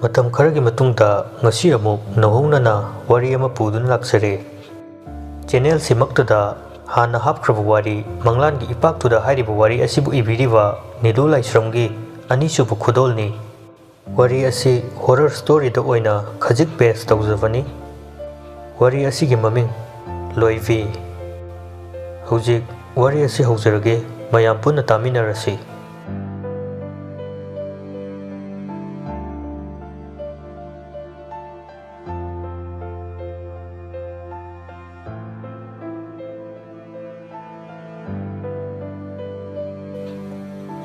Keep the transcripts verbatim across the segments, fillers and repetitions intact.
ꯃꯇꯝ ꯈꯔꯒꯤ ꯃꯇꯨꯡꯗ ꯉꯁꯤ ꯑꯃꯨꯛ ꯅꯧꯍꯧꯅꯅ ꯋꯥꯔꯤ ꯑꯃ ꯄꯨꯗꯨꯅ ꯂꯥꯛꯆꯔꯦ꯫ ꯆꯦꯅꯦꯜꯁꯤꯃꯛꯇꯗ ꯍꯥꯟꯅ ꯍꯥꯞꯈ꯭ꯔꯕ ꯋꯥꯔꯤ ꯃꯪꯂꯥꯟꯒꯤ ꯏꯄꯥꯛꯇꯨꯗ ꯍꯥꯏꯔꯤꯕ ꯋꯥꯔꯤ ꯑꯁꯤꯕꯨ ꯏꯕꯤꯔꯤꯕ ꯅꯤꯂꯨ ꯂꯥꯏꯁ꯭ꯔꯝꯒꯤ ꯑꯅꯤꯁꯨꯕ ꯈꯨꯗꯣꯜꯅꯤ꯫ ꯋꯥꯔꯤ ꯑꯁꯤ ꯍꯣꯔꯔ ꯁ꯭ꯇꯣꯔꯤꯗ ꯑꯣꯏꯅ ꯈꯖꯤꯛ ꯕꯦꯁ ꯇꯧꯖꯕꯅꯤ꯫ ꯋꯥꯔꯤ ꯑꯁꯤꯒꯤ ꯃꯃꯤꯡ ꯂꯣꯏꯕꯤ꯫ ꯍꯧꯖꯤꯛ ꯋꯥꯔꯤ ꯑꯁꯤ ꯍꯧꯖꯔꯒꯦ, ꯃꯌꯥꯝ ꯄꯨꯟꯅ ꯇꯥꯃꯤꯟꯅꯔꯁꯤ꯫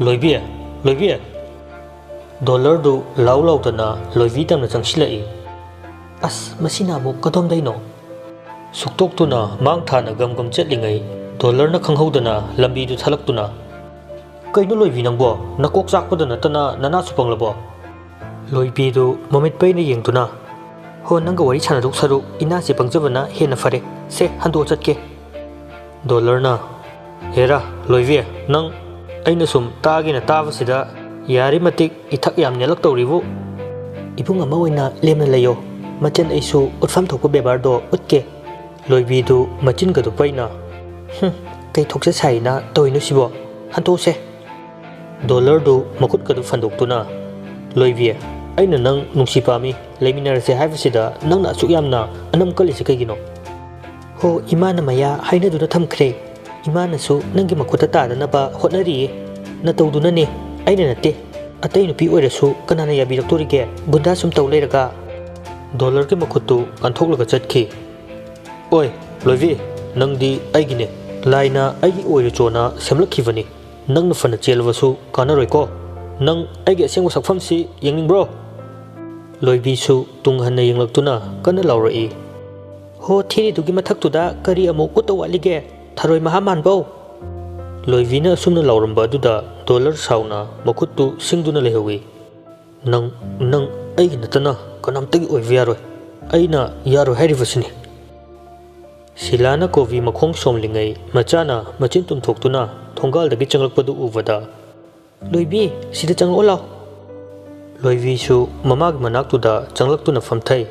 ꯂꯣꯏꯕꯤ, ꯂꯣꯏꯕꯤ꯫ ꯗꯣꯂꯔꯗꯨ ꯂꯥꯎ ꯂꯥꯎꯗꯅ ꯂꯣꯏꯕꯤ ꯇꯝꯅ ꯆꯪꯁꯤꯜꯂꯛꯏ꯫ ꯑꯁ, ꯃꯁꯤꯅ ꯑꯃꯨꯛ ꯀꯗꯣꯝꯗꯩꯅꯣ? ꯁꯨꯛꯇꯣꯛꯇꯨꯅ ꯃꯥꯡ ꯊꯥꯅ ꯒꯝ ꯒꯝ ꯆꯠꯂꯤꯉꯩ ꯗꯣꯂꯔꯅ ꯈꯪꯍꯧꯗꯅ ꯂꯝꯕꯤꯗꯨ ꯊꯠꯂꯛꯇꯨꯅ, "ꯀꯩꯅꯣ ꯂꯣꯏꯕꯤ ꯅꯪꯕꯣ? ꯅꯀꯣꯛ ꯆꯥꯛꯄꯗ ꯅꯠꯇꯅ ꯅꯅꯥꯁꯨ ꯄꯪꯂꯕꯣ?" ꯂꯣꯏꯕꯤꯗꯨ ꯃꯃꯤꯠ ꯄꯩꯅ ꯌꯦꯡꯗꯨꯅ, "ꯍꯣ, ꯅꯪꯒ ꯋꯥꯔꯤ ꯁꯥꯟꯅꯗꯧ ꯁꯔꯨꯛ ꯏꯅꯥꯁꯦ ꯄꯪꯖꯕꯅ ꯍꯦꯟꯅ ꯐꯔꯦ꯫ ꯁꯦ, ꯍꯟꯗꯣꯛꯑ ꯆꯠꯀꯦ꯫" ꯗꯣꯂꯔꯅ, "ꯍꯦꯔꯥ, ꯂꯣꯏꯕꯤ, ꯅꯪ ꯑꯩꯅ ꯁꯨꯝ ꯇꯥꯒꯦꯅ ꯇꯥꯕꯁꯤꯗ ꯌꯥꯔꯤ ꯃꯇꯤꯛ ꯏꯊꯛ ꯌꯥꯝ ꯅꯦꯜꯂꯛꯇꯧꯔꯤꯕꯨ꯫" "ꯏꯕꯨꯡ ꯑꯃ ꯑꯣꯏꯅ ꯂꯦꯝꯅ ꯂꯩꯌꯣ꯫ ꯃꯆꯟ ꯑꯩꯁꯨ ꯎꯠꯐꯝ ꯊꯣꯛꯄ ꯕꯦꯕꯥꯔꯗꯣ ꯎꯠꯀꯦ꯫" ꯂꯣꯏꯕꯤꯗꯨ ꯃꯆꯤꯟꯒꯗꯨ ꯄꯩꯅ, "ꯍꯨꯝ, ꯀꯩ ꯊꯣꯛꯆ ꯁꯥꯏꯅ ꯇꯧꯔꯤꯅꯣ ꯁꯤꯕꯣ? ꯍꯟꯇꯣꯛꯁꯦ꯫" ꯗꯣꯂꯔꯗꯨ ꯃꯈꯨꯠꯀꯗꯨ ꯐꯟꯗꯣꯛꯇꯨꯅ, "ꯂꯣꯏꯕꯤ, ꯑꯩꯅ ꯅꯪ ꯅꯨꯡꯁꯤ ꯄꯥꯝꯃꯤ, ꯂꯩꯃꯤꯟꯅꯔꯁꯦ ꯍꯥꯏꯕꯁꯤꯗ ꯅꯪꯅ ꯑꯁꯨꯛ ꯌꯥꯝꯅ ꯑꯅꯝ ꯀꯜꯂꯤꯁꯦ ꯀꯩꯒꯤꯅꯣ?" "ꯍꯣ, ꯏꯃꯥꯅ ꯃꯌꯥ ꯍꯥꯏꯅꯗꯨꯅ ꯊꯝꯈ꯭ꯔꯦ꯫ ꯏꯃꯥꯅꯁꯨ ꯅꯪꯒꯤ ꯃꯈꯨꯠꯇ ꯇꯥꯗꯅꯕ ꯍꯣꯠꯅꯔꯤꯌꯦ꯫ ꯅꯇꯧꯗꯨꯅꯅꯦ, ꯑꯩꯅ ꯅꯠꯇꯦ꯫ ꯑꯇꯩ ꯅꯨꯄꯤ ꯑꯣꯏꯔꯁꯨ ꯀꯅꯥꯅ ꯌꯥꯕꯤꯔꯛꯇꯣꯔꯤꯒꯦ, ꯒꯨꯟꯗꯥ ꯁꯨꯝ ꯇꯧ ꯂꯩꯔꯒ?" ꯗꯣꯂꯔꯒꯤ ꯃꯈꯨꯠꯇꯨ ꯀꯟꯊꯣꯛꯂꯒ ꯆꯠꯈꯤ꯫ "ꯑꯣꯏ, ꯂꯣꯏꯕꯤ, ꯅꯪꯗꯤ ꯑꯩꯒꯤꯅꯦ꯫ ꯂꯥꯏꯅ ꯑꯩꯒꯤ ꯑꯣꯏꯔꯨꯆꯣꯅ ꯁꯦꯝꯂꯛꯈꯤꯕꯅꯤ꯫ ꯅꯪꯅ ꯐꯅ ꯆꯦꯜꯂꯕꯁꯨ ꯀꯥꯟꯅꯔꯣꯏꯀꯣ꯫ ꯅꯪ ꯑꯩꯒꯤ ꯑꯁꯦꯡꯕ ꯁꯛꯐꯝꯁꯤ ꯌꯦꯡꯅꯤꯡꯕ꯭ꯔꯣ?" ꯂꯣꯏꯕꯤꯁꯨ ꯇꯨꯡ ꯍꯟꯅ ꯌꯦꯡꯂꯛꯇꯨꯅ ꯀꯟꯅ ꯂꯥꯎꯔꯛꯏ꯫ "ꯍꯣ, ꯊꯤꯔꯤꯗꯨꯒꯤ ꯃꯊꯛꯇꯨꯗ ꯀꯔꯤ ꯑꯃꯨꯛ ꯎꯠꯇꯧ ꯋꯥꯠꯂꯤꯒꯦ, ꯊꯔꯣꯏ ꯃꯍꯥ ꯃꯥꯟꯕꯧ?" ꯂꯣꯏꯕꯤꯅ ꯑꯁꯨꯝꯅ ꯂꯥꯎꯔꯝꯕ ꯑꯗꯨꯗ ꯗꯣꯂꯔ ꯁꯥꯎꯅ ꯃꯈꯨꯠꯇꯨ ꯁꯤꯡꯗꯨꯅ ꯂꯩꯍꯧꯏ꯫ "ꯅꯪ, ꯅꯪ ꯑꯩꯒꯤ ꯅꯠꯇꯅ ꯀꯅꯥꯝꯇꯒꯤ ꯑꯣꯏꯕ ꯌꯥꯔꯣꯏ꯫ ꯑꯩꯅ ꯌꯥꯔꯣꯏ ꯍꯥꯏꯔꯤꯕꯁꯤꯅꯤ꯫" ꯁꯤꯂꯥꯅ ꯀꯣꯕꯤ ꯃꯈꯣꯡ ꯁꯣꯝꯂꯤꯉꯩ ꯃꯆꯥꯅ ꯃꯆꯤꯟ ꯇꯨꯝꯊꯣꯛꯇꯨꯅ ꯊꯣꯡꯒꯥꯜꯗꯒꯤ ꯆꯪꯂꯛꯄꯗꯨ ꯎꯕꯗ, "ꯂꯣꯏꯕꯤ, ꯁꯤꯗ ꯆꯪꯂꯛꯑꯣ ꯂꯥꯎ꯫" ꯂꯣꯏꯕꯤꯁꯨ ꯃꯃꯥꯒꯤ ꯃꯅꯥꯛꯇꯨꯗ ꯆꯪꯂꯛꯇꯨꯅ ꯐꯝꯊꯩ꯫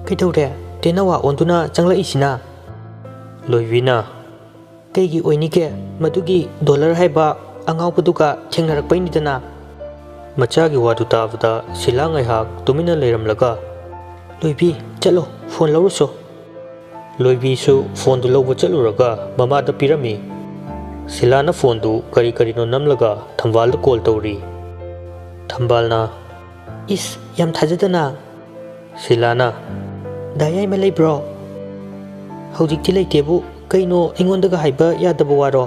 "ꯀꯩꯗꯧꯔꯦ? ꯇꯦꯅꯋꯥ ꯑꯣꯟꯗꯨꯅ ꯆꯪꯂꯛꯏꯁꯤꯅ?" ꯂꯣꯏꯕꯤꯅ, "ꯀꯩꯒꯤ ꯑꯣꯏꯅꯤꯒꯦ? ꯃꯗꯨꯒꯤ ꯗꯣꯂꯔ ꯍꯥꯏꯕ ꯑꯉꯥꯎꯕꯗꯨꯒ ꯊꯦꯡꯅꯔꯛꯄꯩꯅꯤꯗꯅ꯫" ꯃꯆꯥꯒꯤ ꯋꯥꯗꯨ ꯇꯥꯕꯗ ꯁꯤꯂꯥ ꯉꯥꯏꯍꯥꯛ ꯇꯨꯃꯤꯟꯅ ꯂꯩꯔꯝꯂꯒ, "ꯂꯣꯏꯕꯤ, ꯆꯠꯂꯣ, ꯐꯣꯟ ꯂꯧꯔꯨꯆꯣ꯫" ꯂꯣꯏꯕꯤꯁꯨ ꯐꯣꯟꯗꯨ ꯂꯧꯕ ꯆꯠꯂꯨꯔꯒ ꯃꯃꯥꯗ ꯄꯤꯔꯝꯃꯤ꯫ ꯁꯤꯂꯥꯅ ꯐꯣꯟꯗꯨ ꯀꯔꯤ ꯀꯔꯤꯅꯣ ꯅꯝꯂꯒ ꯊꯝꯕꯥꯜꯗ ꯀꯣꯜ ꯇꯧꯔꯤ꯫ ꯊꯝꯕꯥꯜꯅ, "ꯏꯁ, ꯌꯥꯝ ꯊꯥꯖꯗꯅ꯫" ꯁꯤꯂꯥꯅ, "ꯗꯥ ꯌꯥꯏꯃ ꯂꯩꯕ꯭ꯔꯣ?" "ꯍꯧꯖꯤꯛꯇꯤ ꯂꯩꯇꯦꯕꯨ, ꯀꯩꯅꯣ ꯑꯩꯉꯣꯟꯗꯒ ꯍꯥꯏꯕ ꯌꯥꯗꯕ ꯋꯥꯔꯣ?"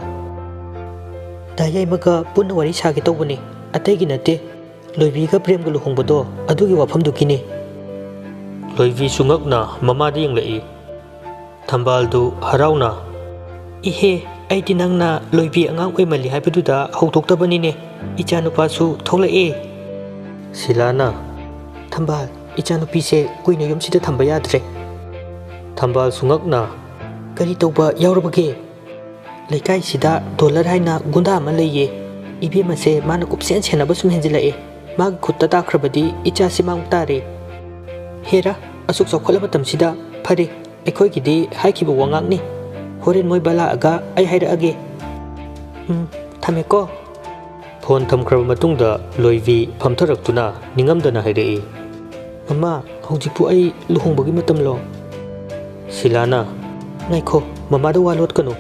"ꯗꯥ ꯌꯥꯏꯃꯒ ꯄꯨꯟꯅ ꯋꯥꯔꯤ ꯁꯥꯒꯦ ꯇꯧꯕꯅꯤ, ꯑꯇꯩꯒꯤ ꯅꯠꯇꯦ꯫ ꯂꯣꯏꯕꯤꯒ ꯄ꯭ꯔꯦꯝꯒ ꯂꯨꯍꯣꯡꯕꯗꯣ, ꯑꯗꯨꯒꯤ ꯋꯥꯐꯝꯗꯨꯒꯤꯅꯤ꯫" ꯂꯣꯏꯕꯤꯁꯨ ꯉꯛꯅ ꯃꯃꯥꯗ ꯌꯦꯡꯂꯛꯏ꯫ ꯊꯝꯕꯥꯜꯗꯨ ꯍꯔꯥꯎꯅ, "ꯏꯍꯦ, ꯑꯩꯗꯤ ꯅꯪꯅ ꯂꯣꯏꯕꯤ ꯑꯉꯥꯡ ꯑꯣꯏꯃꯜꯂꯤ ꯍꯥꯏꯕꯗꯨꯗ ꯍꯧꯗꯣꯛꯇꯕꯅꯤꯅꯦ꯫ ꯏꯆꯥꯅꯨꯄꯥꯁꯨ ꯊꯣꯛꯂꯛꯑꯦ꯫" ꯁꯤꯂꯥꯅ, "ꯊꯝꯕꯥꯜ, ꯏꯆꯥꯅꯨꯄꯤꯁꯦ ꯀꯨꯏꯅ ꯌꯨꯝꯁꯤꯗ ꯊꯝꯕ ꯌꯥꯗ꯭ꯔꯦ꯫" ꯊꯝꯕꯥꯜꯁꯨ ꯉꯛꯅ, "ꯀꯔꯤ ꯇꯧꯕ ꯌꯥꯎꯔꯕꯒꯦ?" "ꯂꯩꯀꯥꯏꯁꯤꯗ ꯗꯣꯂꯔ ꯍꯥꯏꯅ ꯒꯨꯟꯗꯥ ꯑꯃ ꯂꯩꯌꯦ꯫ ꯏꯕꯦꯝꯃꯁꯦ ꯃꯥꯅ ꯀꯨꯞꯁꯦꯟ ꯁꯦꯟꯅꯕ ꯁꯨꯝ ꯍꯦꯟꯖꯤꯜꯂꯛꯑꯦ꯫ ꯃꯥꯒꯤ ꯈꯨꯠꯇ ꯇꯥꯈ꯭ꯔꯕꯗꯤ ꯏꯆꯥꯁꯤ ꯃꯥꯡꯕ ꯇꯥꯔꯦ꯫ ꯍꯦꯔꯥ, ꯑꯁꯨꯛ ꯆꯥꯎꯈꯠꯂ ꯃꯇꯝꯁꯤꯗ ꯐꯔꯦ, ꯑꯩꯈꯣꯏꯒꯤꯗꯤ ꯍꯥꯏꯈꯤꯕ ꯋꯥꯉꯥꯛꯅꯤ꯫ ꯍꯣꯔꯦꯟ ꯃꯣꯏ ꯕꯥ ꯂꯥꯛꯑꯒ ꯑꯩ ꯍꯥꯏꯔꯛꯑꯒꯦ꯫ ꯎꯝ, ꯊꯝꯃꯦꯀꯣ꯫" ꯐꯣꯟ ꯊꯝꯈ꯭ꯔꯕ ꯃꯇꯨꯡꯗ ꯂꯣꯏꯕꯤ ꯐꯝꯊꯔꯛꯇꯨꯅ ꯅꯤꯡꯉꯝꯗꯅ ꯍꯥꯏꯔꯛꯏ, "ꯃꯃꯥ, ꯍꯧꯖꯤꯛꯄꯨ ꯑꯩ ꯂꯨꯍꯣꯡꯕꯒꯤ ꯃꯇꯝꯂꯣ?" ꯁꯤꯂꯥꯅ, "ꯉꯥꯏꯈꯣ, ꯃꯃꯥꯗ ꯋꯥ ꯂꯣꯠꯀꯅꯨ꯫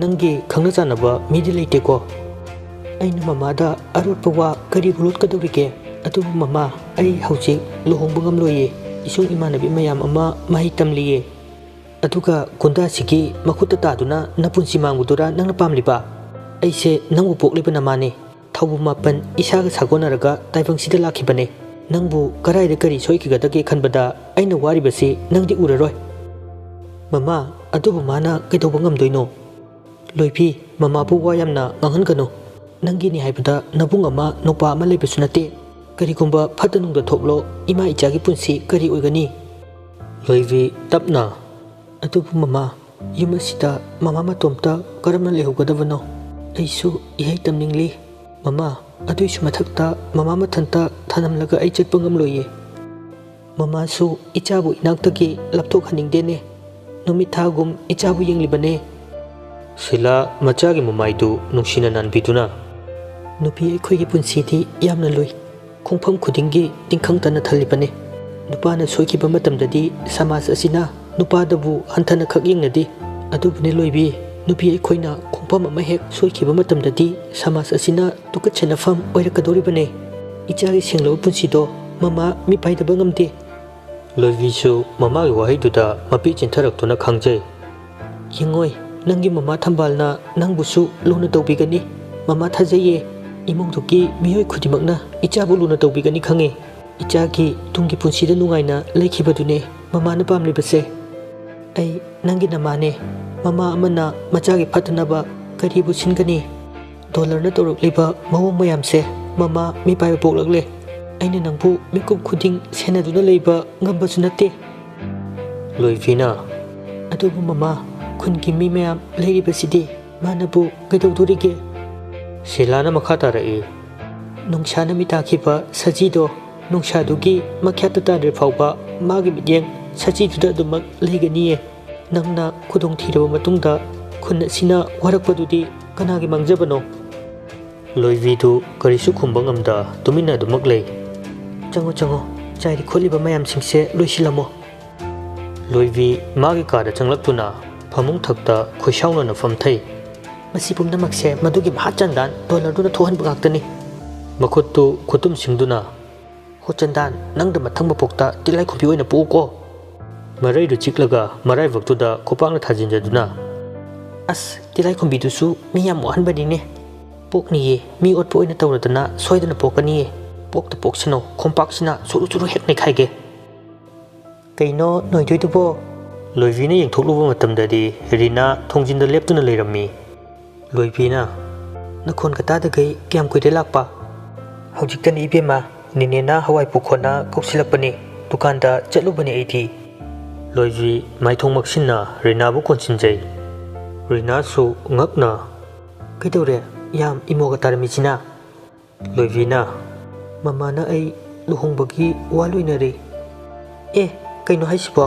ꯅꯪꯒꯤ ꯈꯪꯅ ꯆꯥꯟꯅꯕ ꯃꯤꯗꯤ ꯂꯩꯇꯦꯀꯣ?" "ꯑꯩꯅ ꯃꯃꯥꯗ ꯑꯔꯣꯠꯄ ꯋꯥ ꯀꯔꯤꯕꯨ ꯂꯣꯠꯀꯗꯧꯔꯤꯒꯦ? ꯑꯗꯨꯕꯨ ꯃꯃꯥ, ꯑꯩ ꯍꯧꯖꯤꯛ ꯂꯨꯍꯣꯡꯕ ꯉꯝꯂꯣꯏꯌꯦ꯫ ꯏꯁꯨꯡ ꯏꯃꯥꯟꯅꯕꯤ ꯃꯌꯥꯝ ꯑꯃ ꯃꯍꯩ ꯇꯝꯂꯤꯌꯦ꯫ ꯑꯗꯨꯒ ꯒꯨꯟꯗꯥꯁꯤꯒꯤ ꯃꯈꯨꯠꯇ ꯇꯥꯗꯨꯅ ꯅꯄꯨꯟꯁꯤ ꯃꯥꯡꯕꯗꯨꯔꯥ ꯅꯪꯅ ꯄꯥꯝꯂꯤꯕ? ꯑꯩꯁꯦ ꯅꯪꯕꯨ ꯄꯣꯛꯂꯤꯕ ꯅꯃꯥꯅꯤ꯫ ꯊꯧꯕ ꯃꯥꯄꯟ ꯏꯁꯥꯒ ꯁꯥꯒꯣꯟꯅꯔꯒ ꯇꯥꯏꯕꯪꯁꯤꯗ ꯂꯥꯛꯈꯤꯕꯅꯦ꯫ ꯅꯪꯕꯨ ꯀꯔꯥꯏꯗ ꯀꯔꯤ ꯁꯣꯏꯈꯤꯒꯗꯒꯦ ꯈꯟꯕꯗ ꯑꯩꯅ ꯋꯥꯔꯤꯕꯁꯤ ꯅꯪꯗꯤ ꯎꯔꯔꯣꯏ꯫" "ꯃꯃꯥ, ꯑꯗꯨꯕꯨ ꯃꯥꯅ ꯀꯩꯗꯧꯕ ꯉꯝꯗꯣꯏꯅꯣ?" "ꯂꯣꯏꯕꯤ, ꯃꯃꯥꯕꯨ ꯋꯥ ꯌꯥꯝꯅ ꯉꯥꯡꯍꯟꯒꯅꯨ꯫ ꯅꯪꯒꯤꯅꯤ ꯍꯥꯏꯕꯗ ꯅꯕꯨꯡ ꯑꯃ, ꯅꯨꯄꯥ ꯑꯃ ꯂꯩꯕꯁꯨ ꯅꯠꯇꯦ꯫ ꯀꯔꯤꯒꯨꯝꯕ ꯐꯠꯇ ꯅꯨꯡꯗ ꯊꯣꯛꯂꯣ, ꯏꯃꯥ ꯏꯆꯥꯒꯤ ꯄꯨꯟꯁꯤ ꯀꯔꯤ ꯑꯣꯏꯒꯅꯤ?" ꯂꯣꯏꯕꯤ ꯇꯞꯅ, "ꯑꯗꯨꯕꯨ ꯃꯃꯥ, ꯌꯨꯝ ꯑꯁꯤꯗ ꯃꯃꯥ ꯃꯇꯣꯝꯇ ꯀꯔꯝꯅ ꯂꯩꯍꯧꯒꯗꯕꯅꯣ? ꯑꯩꯁꯨ ꯏꯍꯩ ꯇꯝꯅꯤꯡꯂꯤ꯫" ꯃꯃꯥ, ꯑꯗꯨꯏꯁꯨ ꯃꯊꯛꯇ ꯃꯃꯥ ꯃꯊꯟꯇ ꯊꯅꯝꯂꯒ ꯑꯩ ꯆꯠꯄ ꯉꯝꯂꯣꯏꯌꯦ꯫ ꯃꯃꯥꯁꯨ ꯏꯆꯥꯕꯨ ꯏꯅꯥꯛꯇꯒꯤ ꯂꯥꯞꯊꯣꯛꯍꯟꯅꯤꯡꯗꯦꯅꯦ꯫ ꯅꯨꯃꯤꯠ ꯊꯥꯒꯨꯝ ꯏꯆꯥꯕꯨ ꯌꯦꯡꯂꯤꯕꯅꯦ꯫ ꯁꯤꯂꯥ ꯃꯆꯥꯒꯤ ꯃꯃꯥꯏꯗꯨ ꯅꯨꯡꯁꯤꯅ ꯅꯥꯟꯕꯤꯗꯨꯅ, ꯅꯨꯄꯤ ꯑꯩꯈꯣꯏꯒꯤ ꯄꯨꯟꯁꯤꯗꯤ ꯌꯥꯝꯅ ꯂꯨꯏ꯫ ꯈꯣꯡꯐꯝ ꯈꯨꯗꯤꯡꯒꯤ ꯇꯤꯡꯈꯪ ꯇꯥꯅ ꯊꯜꯂꯤꯕꯅꯤ꯫ ꯅꯨꯄꯥꯅ ꯁꯣꯏꯈꯤꯕ ꯃꯇꯝꯗꯗꯤ ꯁꯃꯥꯖ ꯑꯁꯤꯅ ꯅꯨꯄꯥꯗꯕꯨ ꯍꯟꯊꯅ ꯈꯛ ꯌꯦꯡꯅꯗꯦ꯫ ꯑꯗꯨꯕꯨꯅꯦ ꯂꯣꯏꯕꯤ, ꯅꯨꯄꯤ ꯑꯩꯈꯣꯏꯅ ꯈꯣꯡꯐꯝ ꯑꯃ ꯍꯦꯛ ꯁꯣꯏꯈꯤꯕ ꯃꯇꯝꯗꯗꯤ ꯁꯃꯥꯖ ꯑꯁꯤꯅ ꯇꯨꯀꯠꯆꯅꯐꯝ ꯑꯣꯏꯔꯛꯀꯗꯧꯔꯤꯕꯅꯦ꯫ ꯏꯆꯥꯒꯤ ꯁꯦꯡꯂꯕ ꯄꯨꯟꯁꯤꯗꯣ ꯃꯃꯥ ꯃꯤꯄꯥꯏꯗꯕ ꯉꯝꯗꯦ꯫ ꯂꯣꯏꯕꯤꯁꯨ ꯃꯃꯥꯒꯤ ꯋꯥꯍꯩꯗꯨꯗ ꯃꯄꯤ ꯆꯤꯟꯊꯔꯛꯇꯨꯅ ꯈꯪꯖꯩ꯫ ꯌꯦꯡꯉꯣꯏ, ꯅꯪꯒꯤ ꯃꯃꯥ ꯊꯝꯕꯥꯜꯅ ꯅꯪꯕꯨꯁꯨ ꯂꯨꯅ ꯇꯧꯕꯤꯒꯅꯤ꯫ ꯃꯃꯥ ꯊꯥꯖꯩꯌꯦ, ꯏꯃꯨꯡꯗꯨꯒꯤ ꯃꯤꯑꯣꯏ ꯈꯨꯗꯤꯡꯃꯛꯅ ꯏꯆꯥꯕꯨ ꯂꯨꯅ ꯇꯧꯕꯤꯒꯅꯤ ꯈꯪꯉꯦ꯫ ꯏꯆꯥꯒꯤ ꯇꯨꯡꯒꯤ ꯄꯨꯟꯁꯤꯗ ꯅꯨꯡꯉꯥꯏꯅ ꯂꯩꯈꯤꯕꯗꯨꯅꯦ ꯃꯃꯥꯅ ꯄꯥꯝꯂꯤꯕꯁꯦ꯫ ꯑꯩ ꯅꯪꯒꯤ ꯅꯃꯥꯅꯦ꯫ ꯃꯃꯥ ꯑꯃꯅ ꯃꯆꯥꯒꯤ ꯐꯠꯇꯅꯕ ꯀꯔꯤꯕꯨ ꯁꯤꯟꯒꯅꯤ? ꯗꯣꯂꯔꯅ ꯇꯧꯔꯛꯂꯤꯕ ꯃꯑꯣꯡ ꯃꯌꯥꯝꯁꯦ ꯃꯃꯥ ꯃꯤꯄꯥꯏꯕ ꯄꯣꯛꯂꯛꯂꯦ꯫ ꯑꯩꯅ ꯅꯪꯕꯨ ꯃꯤꯀꯨꯞ ꯈꯨꯗꯤꯡ ꯁꯦꯟꯅꯗꯨꯅ ꯂꯩꯕ ꯉꯝꯕꯁꯨ ꯅꯠꯇꯦ꯫ ꯂꯣꯏꯕꯤꯅ, ꯑꯗꯨꯕꯨ ꯃꯃꯥ, ꯈꯨꯟꯒꯤ ꯃꯤ ꯃꯌꯥꯝ ꯂꯩꯔꯤꯕꯁꯤꯗꯤ ꯃꯥꯅꯕꯨ ꯀꯩꯗꯧꯗꯣꯔꯤꯒꯦ? ꯁꯤꯂꯥꯅ ꯃꯈꯥ ꯇꯥꯔꯛꯏ꯫ ꯅꯨꯡꯁꯥꯅ ꯃꯤ ꯇꯥꯈꯤꯕ ꯁꯖꯤꯗꯣ ꯅꯨꯡꯁꯥꯗꯨꯒꯤ ꯃꯈ꯭ꯌꯥꯠꯇ ꯇꯥꯗ꯭ꯔꯤ ꯐꯥꯎꯕ ꯃꯥꯒꯤ ꯃꯤꯠꯌꯦꯡ ꯁꯖꯤꯗꯨꯗ ꯑꯗꯨꯃꯛ ꯂꯩꯒꯅꯤꯌꯦ꯫ ꯅꯪꯅ ꯈꯨꯗꯣꯡꯊꯤꯔꯕ ꯃꯇꯨꯡꯗ ꯈꯨꯟ ꯑꯁꯤꯅ ꯋꯥꯔꯛꯄꯗꯨꯗꯤ ꯀꯅꯥꯒꯤ ꯃꯥꯡꯖꯕꯅꯣ? ꯂꯣꯏꯕꯤꯗꯨ ꯀꯔꯤꯁꯨ ꯈꯨꯝꯕ ꯉꯝꯗ ꯇꯨꯃꯤꯟꯅ ꯑꯗꯨꯃꯛ ꯂꯩ꯫ ꯆꯪꯉꯣ, ꯆꯪꯉꯣ, ꯆꯥꯏꯔꯤ ꯈꯣꯠꯂꯤꯕ ꯃꯌꯥꯝꯁꯤꯡꯁꯦ ꯂꯣꯏꯁꯤꯜꯂꯝꯃꯣ꯫ ꯂꯣꯏꯕꯤ ꯃꯥꯒꯤ ꯀꯥꯗ ꯆꯪꯂꯛꯇꯨꯅ ꯐꯃꯨꯡ ꯊꯛꯇ ꯈꯣꯏꯁꯥꯎꯅꯅ ꯐꯝꯊꯩ꯫ ꯃꯁꯤ ꯄꯨꯝꯅꯃꯛꯁꯦ ꯃꯗꯨꯒꯤ ꯃꯍꯥ ꯆꯟꯗꯥꯟ ꯗꯣꯂꯔꯗꯨꯅ ꯊꯣꯛꯍꯟꯕ ꯉꯥꯛꯇꯅꯤ꯫ ꯃꯈꯨꯠꯇꯨ ꯈꯨꯇꯨꯝ ꯁꯤꯡꯗꯨꯅ, ꯍꯣ ꯆꯟꯗꯥꯟ, ꯅꯪꯗ ꯃꯊꯪ ꯃꯄꯣꯛꯇ ꯇꯤꯜꯂꯥꯏꯈꯨꯝꯕꯤ ꯑꯣꯏꯅ ꯄꯣꯛꯎꯀꯣ꯫ ꯃꯔꯩꯗꯨ ꯆꯤꯛꯂꯒ ꯃꯔꯥꯏꯕꯛꯇꯨꯗ ꯈꯨꯄꯥꯛꯅ ꯊꯥꯖꯤꯟꯖꯗꯨꯅ, ꯑꯁ, ꯇꯤꯜꯂꯥꯏꯈꯨꯝꯕꯤꯗꯨꯁꯨ ꯃꯤ ꯌꯥꯝ ꯃꯣꯠꯍꯟꯕꯅꯤꯅꯦ꯫ ꯄꯣꯛꯅꯤꯌꯦ, ꯃꯤ ꯑꯣꯠꯄ ꯑꯣꯏꯅ ꯇꯧꯔꯗꯅ ꯁꯣꯏꯗꯅ ꯄꯣꯛꯀꯅꯤꯌꯦ꯫ ꯄꯣꯛꯇ ꯄꯣꯛꯁꯅꯨ, ꯈꯣꯝꯄꯥꯛꯁꯤꯅ ꯁꯨꯔꯨ ꯁꯨꯔꯨ ꯍꯦꯛ ꯅꯩꯈꯥꯏꯒꯦ꯫ ꯀꯩꯅꯣ ꯅꯣꯏꯗꯣꯏꯗꯨꯕꯣ? ꯂꯣꯏꯕꯤꯅ ꯌꯦꯡꯊꯣꯛꯂꯨꯕ ꯃꯇꯝꯗꯗꯤ ꯔꯤꯅꯥ ꯊꯣꯡꯖꯤꯟꯗ ꯂꯦꯞꯇꯨꯅ ꯂꯩꯔꯝꯃꯤ꯫ ꯂꯣꯏꯕꯤꯅ, ꯅꯈꯣꯟꯒ ꯇꯥꯗꯈꯩ ꯀꯌꯥꯝ ꯀꯨꯏꯔꯦ ꯂꯥꯛꯄ? ꯍꯧꯖꯤꯛꯇꯅꯤ ꯏꯕꯦꯝꯃ, ꯅꯦꯅꯦꯅ ꯍꯋꯥꯏ ꯄꯨꯈꯣꯅ ꯀꯧꯁꯤꯜꯂꯛꯄꯅꯦ, ꯗꯨꯀꯥꯟꯗ ꯆꯠꯂꯨꯕꯅꯦ ꯑꯩꯗꯤ꯫ ꯂꯣꯏꯕꯤ ꯃꯥꯏꯊꯣꯡ ꯃꯛꯁꯤꯟꯅ ꯔꯤꯅꯥꯕꯨ ꯀꯣꯟꯁꯤꯟꯖꯩ꯫ ꯔꯤꯅꯥꯁꯨ ꯉꯛꯅ, ꯀꯩꯗꯧꯔꯦ? ꯌꯥꯝ ꯏꯃꯣꯒ ꯇꯥꯔꯝꯃꯤꯁꯤꯅ? ꯂꯣꯏꯕꯤꯅ, "ꯃꯃꯥꯅ ꯑꯩ ꯂꯨꯍꯣꯡꯕꯒꯤ ꯋꯥ ꯂꯣꯏꯅꯔꯦ꯫" "ꯑꯦ, ꯀꯩꯅꯣ ꯍꯥꯏꯁꯤꯕꯣ?"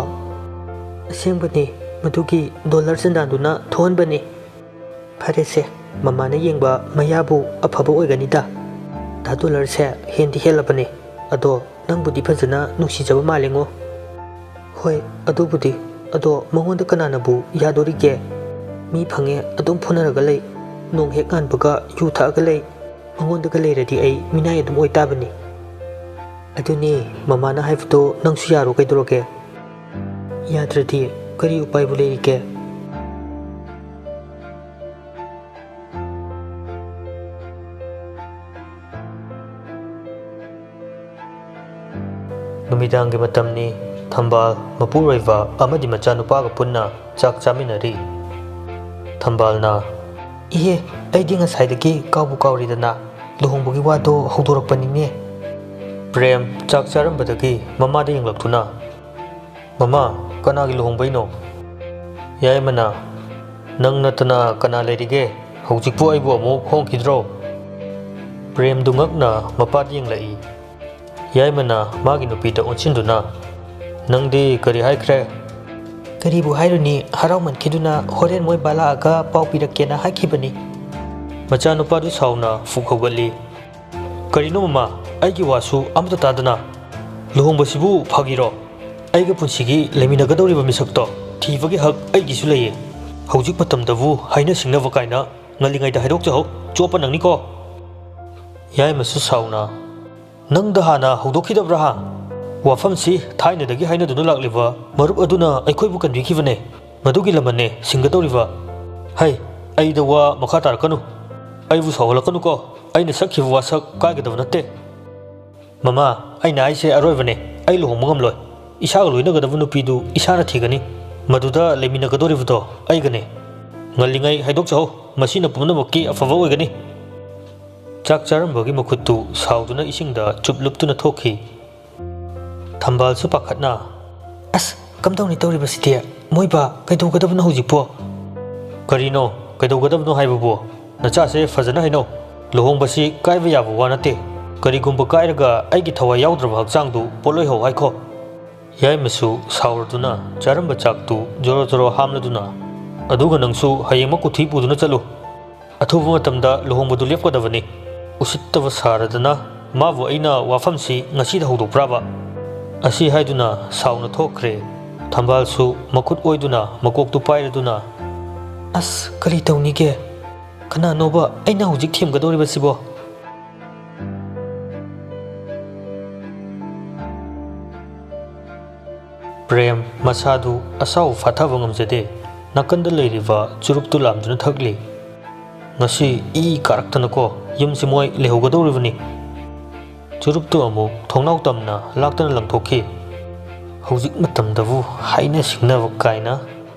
"ꯑꯁꯦꯡꯕꯅꯦ, ꯃꯗꯨꯒꯤ ꯗꯣꯂꯔ ꯆꯟꯗꯥꯟꯗꯨꯅ ꯊꯣꯛꯍꯟꯕꯅꯦ꯫" "ꯐꯔꯦꯁꯦ, ꯃꯃꯥꯅ ꯌꯦꯡꯕ ꯃꯌꯥꯕꯨ ꯑꯐꯕ ꯑꯣꯏꯒꯅꯤꯗ꯫ ꯗꯥ ꯗꯣꯂꯔꯁꯦ ꯍꯦꯟꯗꯤ ꯍꯦꯜꯂꯕꯅꯦ, ꯑꯗꯣ ꯅꯪꯕꯨꯗꯤ ꯐꯖꯅ ꯅꯨꯡꯁꯤꯖꯕ ꯃꯥꯜꯂꯦꯉꯣ꯫" "ꯍꯣꯏ, ꯑꯗꯨꯕꯨꯗꯤ꯫ ꯑꯗꯣ ꯃꯉꯣꯟꯗ ꯀꯅꯥꯅꯕꯨ ꯌꯥꯗꯣꯔꯤꯒꯦ? ꯃꯤ ꯐꯪꯉꯦ ꯑꯗꯨꯝ ꯐꯨꯅꯔꯒ ꯂꯩ, ꯅꯣꯡ ꯍꯦꯛ ꯉꯥꯟꯕꯒ ꯌꯨ ꯊꯛꯑꯒ ꯂꯩ꯫ ꯃꯉꯣꯟꯗꯒ ꯂꯩꯔꯗꯤ ꯑꯩ ꯃꯤꯅꯥꯏ ꯑꯗꯨꯝ ꯑꯣꯏ ꯇꯥꯕꯅꯤ꯫" "ꯑꯗꯨꯅꯤ, ꯃꯃꯥꯅ ꯍꯥꯏꯕꯗꯣ ꯅꯪꯁꯨ ꯌꯥꯔꯣ ꯀꯩꯗꯧꯔꯒꯦ? ꯌꯥꯗ꯭ꯔꯗꯤ ꯀꯔꯤ ꯎꯄꯥꯏꯕꯨ ꯂꯩꯔꯤꯒꯦ?" ꯅꯨꯃꯤꯗꯥꯡꯒꯤ ꯃꯇꯝꯅꯤ꯫ ꯊꯝꯕꯥꯜ, ꯃꯄꯨꯔꯣꯏꯕ ꯑꯃꯗꯤ ꯃꯆꯥꯅꯨꯄꯥꯒ ꯄꯨꯟꯅ ꯆꯥꯛ ꯆꯥꯃꯤꯟꯅꯔꯤ꯫ ꯊꯝꯕꯥꯜꯅ, "ꯏꯍꯦ, ꯑꯩꯗꯤ ꯉꯁꯥꯏꯗꯒꯤ ꯀꯥꯎꯕꯨ ꯀꯥꯎꯔꯤꯗꯅ, ꯂꯨꯍꯣꯡꯕꯒꯤ ꯋꯥꯗꯣ ꯍꯧꯗꯣꯔꯛꯄꯅꯤꯅꯦ꯫" ꯄ꯭ꯔꯦꯝ ꯆꯥꯛ ꯆꯥꯔꯝꯕꯗꯒꯤ ꯃꯃꯥꯗ ꯌꯦꯡꯂꯛꯇꯨꯅ, "ꯃꯃꯥ, ꯀꯅꯥꯒꯤ ꯂꯨꯍꯣꯡꯕꯩꯅꯣ?" ꯌꯥꯏꯃꯅ, "ꯅꯪ ꯅꯠꯇꯅ ꯀꯅꯥ ꯂꯩꯔꯤꯒꯦ? ꯍꯧꯖꯤꯛꯄꯨ ꯑꯩꯕꯨ ꯑꯃꯨꯛ ꯍꯣꯡꯈꯤꯗ꯭ꯔꯣ?" ꯄ꯭ꯔꯦꯝꯗꯨ ꯉꯛꯅ ꯃꯄꯥꯗ ꯌꯦꯡꯂꯛꯏ꯫ ꯌꯥꯏꯃꯅ ꯃꯥꯒꯤ ꯅꯨꯄꯤꯗ ꯑꯣꯟꯁꯤꯟꯗꯨꯅ, "ꯅꯪꯗꯤ ꯀꯔꯤ ꯍꯥꯏꯈ꯭ꯔꯦ?" "ꯀꯔꯤꯕꯨ ꯍꯥꯏꯔꯨꯅꯤ, ꯍꯔꯥꯎꯃꯟꯈꯤꯗꯨꯅ ꯍꯣꯔꯦꯟ ꯃꯣꯏ ꯕꯥ ꯂꯥꯛꯑꯒ ꯄꯥꯎ ꯄꯤꯔꯛꯀꯦꯅ ꯍꯥꯏꯈꯤꯕꯅꯤ꯫" ꯃꯆꯥꯅꯨꯄꯥꯗꯨ ꯁꯥꯎꯅ ꯐꯨꯛ ꯍꯧꯒꯠꯂꯤ꯫ "ꯀꯔꯤꯅꯣ ꯃꯃꯥ, ꯑꯩꯒꯤ ꯋꯥꯁꯨ ꯑꯃꯠꯇ ꯇꯥꯗꯅ? ꯂꯨꯍꯣꯡꯕꯁꯤꯕꯨ ꯐꯥꯒꯤꯔꯣ? ꯑꯩꯒ ꯄꯨꯟꯁꯤꯒꯤ ꯂꯩꯃꯤꯟꯅꯒꯗꯧꯔꯤꯕ ꯃꯤꯁꯛꯇꯣ ꯊꯤꯕꯒꯤ ꯍꯛ ꯑꯩꯒꯤꯁꯨ ꯂꯩꯌꯦ꯫ ꯍꯧꯖꯤꯛ ꯃꯇꯝꯗꯕꯨ ꯍꯥꯏꯅ ꯁꯤꯡꯅꯕ ꯀꯥꯏꯅ ꯉꯜꯂꯤꯉꯩꯗ ꯍꯥꯏꯗꯣꯛꯆꯍꯧ, ꯆꯣꯞꯄ ꯅꯪꯅꯤꯀꯣ꯫" ꯌꯥꯏꯃꯁꯨ ꯁꯥꯎꯅ, "ꯅꯪꯗ ꯍꯥꯟꯅ ꯍꯧꯗꯣꯛꯈꯤꯗꯕ꯭ꯔꯥ ꯍꯥ? ꯋꯥꯐꯝꯁꯤ ꯊꯥꯏꯅꯗꯒꯤ ꯍꯥꯏꯅꯗꯨꯅ ꯂꯥꯛꯂꯤꯕ ꯃꯔꯨꯞ ꯑꯗꯨꯅ ꯑꯩꯈꯣꯏꯕꯨ ꯀꯟꯕꯤꯈꯤꯕꯅꯦ꯫ ꯃꯗꯨꯒꯤ ꯂꯃꯟꯅꯦ ꯁꯤꯡꯒꯗꯧꯔꯤꯕ꯫" "ꯍꯩ, ꯑꯩꯗ ꯋꯥ ꯃꯈꯥ ꯇꯥꯔꯛꯀꯅꯨ꯫ ꯑꯩꯕꯨ ꯁꯥꯎꯍꯜꯂꯛꯀꯅꯨꯀꯣ꯫ ꯑꯩꯅ ꯁꯛꯈꯤꯕ ꯋꯥꯁꯛ ꯀꯥꯏꯒꯗꯕ ꯅꯠꯇꯦ꯫" "ꯃꯃꯥ, ꯑꯩꯅ ꯍꯥꯏꯁꯦ ꯑꯔꯣꯏꯕꯅꯦ꯫ ꯑꯩ ꯂꯨꯍꯣꯡꯕ ꯉꯝꯂꯣꯏ꯫ ꯏꯁꯥꯒ ꯂꯣꯏꯅꯒꯗꯕ ꯅꯨꯄꯤꯗꯨ ꯏꯁꯥꯅ ꯊꯤꯒꯅꯤ꯫ ꯃꯗꯨꯗ ꯂꯩꯃꯤꯟꯅꯒꯗꯧꯔꯤꯕꯗꯣ ꯑꯩꯒꯅꯦ꯫ ꯉꯜꯂꯤꯉꯩ ꯍꯥꯏꯗꯣꯛꯆꯍꯧ꯫ ꯃꯁꯤꯅ ꯄꯨꯝꯅꯃꯛꯀꯤ ꯑꯐꯕ ꯑꯣꯏꯒꯅꯤ꯫" ꯆꯥꯛ ꯆꯥꯔꯝꯕꯒꯤ ꯃꯈꯨꯠꯇꯨ ꯁꯥꯎꯗꯨꯅ ꯏꯁꯤꯡꯗ ꯆꯨꯞ ꯂꯨꯞꯇꯨꯅ ꯊꯣꯛꯈꯤ꯫ ꯊꯝꯕꯥꯜꯁꯨ ꯄꯥꯈꯠꯅ, "ꯑꯁ, ꯀꯝꯗꯧꯅꯤ ꯇꯧꯔꯤꯕꯁꯤꯗꯤ? ꯃꯣꯏꯕ, ꯀꯩꯗꯧꯒꯗꯕꯅꯣ ꯍꯧꯖꯤꯛꯄꯣ?" "ꯀꯔꯤꯅꯣ ꯀꯩꯗꯧꯒꯗꯕꯅꯣ ꯍꯥꯏꯕꯕꯨ? ꯅꯆꯥꯁꯦ ꯐꯖꯅ ꯍꯥꯏꯅꯧ꯫ ꯂꯨꯍꯣꯡꯕꯁꯤ ꯀꯥꯏꯕ ꯌꯥꯕ ꯋꯥ ꯅꯠꯇꯦ꯫ ꯀꯔꯤꯒꯨꯝꯕ ꯀꯥꯏꯔꯒ ꯑꯩꯒꯤ ꯊꯋꯥꯏ ꯌꯥꯎꯗ꯭ꯔꯕ ꯍꯛꯆꯥꯡꯗꯨ ꯄꯣꯠꯂꯣꯏꯍꯧ ꯍꯥꯏꯈꯣ꯫ ꯌꯥꯏꯃꯁꯨ ꯁꯥꯎꯔꯗꯨꯅ ꯆꯥꯔꯝꯕ ꯆꯥꯛꯇꯨ ꯖꯣꯔꯣ ꯖꯣꯔꯣ ꯍꯥꯝꯂꯗꯨꯅ, "ꯑꯗꯨꯒ ꯅꯪꯁꯨ ꯍꯌꯦꯡꯃꯛ ꯀꯨꯊꯤ ꯄꯨꯗꯨꯅ ꯆꯠꯂꯨ꯫ ꯑꯊꯨꯕ ꯃꯇꯝꯗ ꯂꯨꯍꯣꯡꯕꯗꯨ ꯂꯦꯞꯀꯗꯕꯅꯤ꯫ ꯎꯁꯤꯠꯇꯕ ꯁꯥꯔꯗꯅ ꯃꯥꯕꯨ ꯑꯩꯅ ꯋꯥꯐꯝꯁꯤ ꯉꯁꯤꯗ ꯍꯧꯗꯣꯛꯄ꯭ꯔꯥꯕ?" ꯑꯁꯤ ꯍꯥꯏꯗꯨꯅ ꯁꯥꯎꯅ ꯊꯣꯛꯈ꯭ꯔꯦ꯫ ꯊꯝꯕꯥꯜꯁꯨ ꯃꯈꯨꯠ ꯑꯣꯏꯗꯨꯅ ꯃꯀꯣꯛꯇꯨ ꯄꯥꯏꯔꯗꯨꯅ, "ꯑꯁ, ꯀꯔꯤ ꯇꯧꯅꯤꯒꯦ? ꯀꯅꯥꯅꯣꯕ ꯑꯩꯅ ꯍꯧꯖꯤꯛ ꯊꯦꯝꯒꯗꯧꯔꯤꯕꯁꯤꯕꯣ?" ꯄ꯭ꯔꯦꯝ ꯃꯁꯥꯗꯨ ꯑꯁꯥꯎ ꯐꯥꯊꯕ ꯉꯝꯖꯗꯦ꯫ ꯅꯥꯀꯟꯗ ꯂꯩꯔꯤꯕ ꯆꯨꯔꯨꯞꯇꯨ ꯂꯥꯝꯗꯨꯅ ꯊꯛꯂꯤ꯫ "ꯉꯁꯤ ꯏ ꯀꯥꯔꯛꯇꯅꯀꯣ ꯌꯨꯝꯁꯤ ꯃꯣꯏ ꯂꯩꯍꯧꯒꯗꯧꯔꯤꯕꯅꯤ꯫" ꯆꯨꯔꯨꯞꯇꯨ ꯑꯃꯨꯛ ꯊꯣꯡꯅꯥꯎ ꯇꯝꯅ ꯂꯥꯛꯇꯅ ꯂꯪꯊꯣꯛꯈꯤ꯫ "ꯍꯧꯖꯤꯛ ꯃꯇꯝꯗꯕꯨ ꯍꯥꯏꯅ ꯁꯤꯡꯅꯕ ꯀꯥꯏꯅ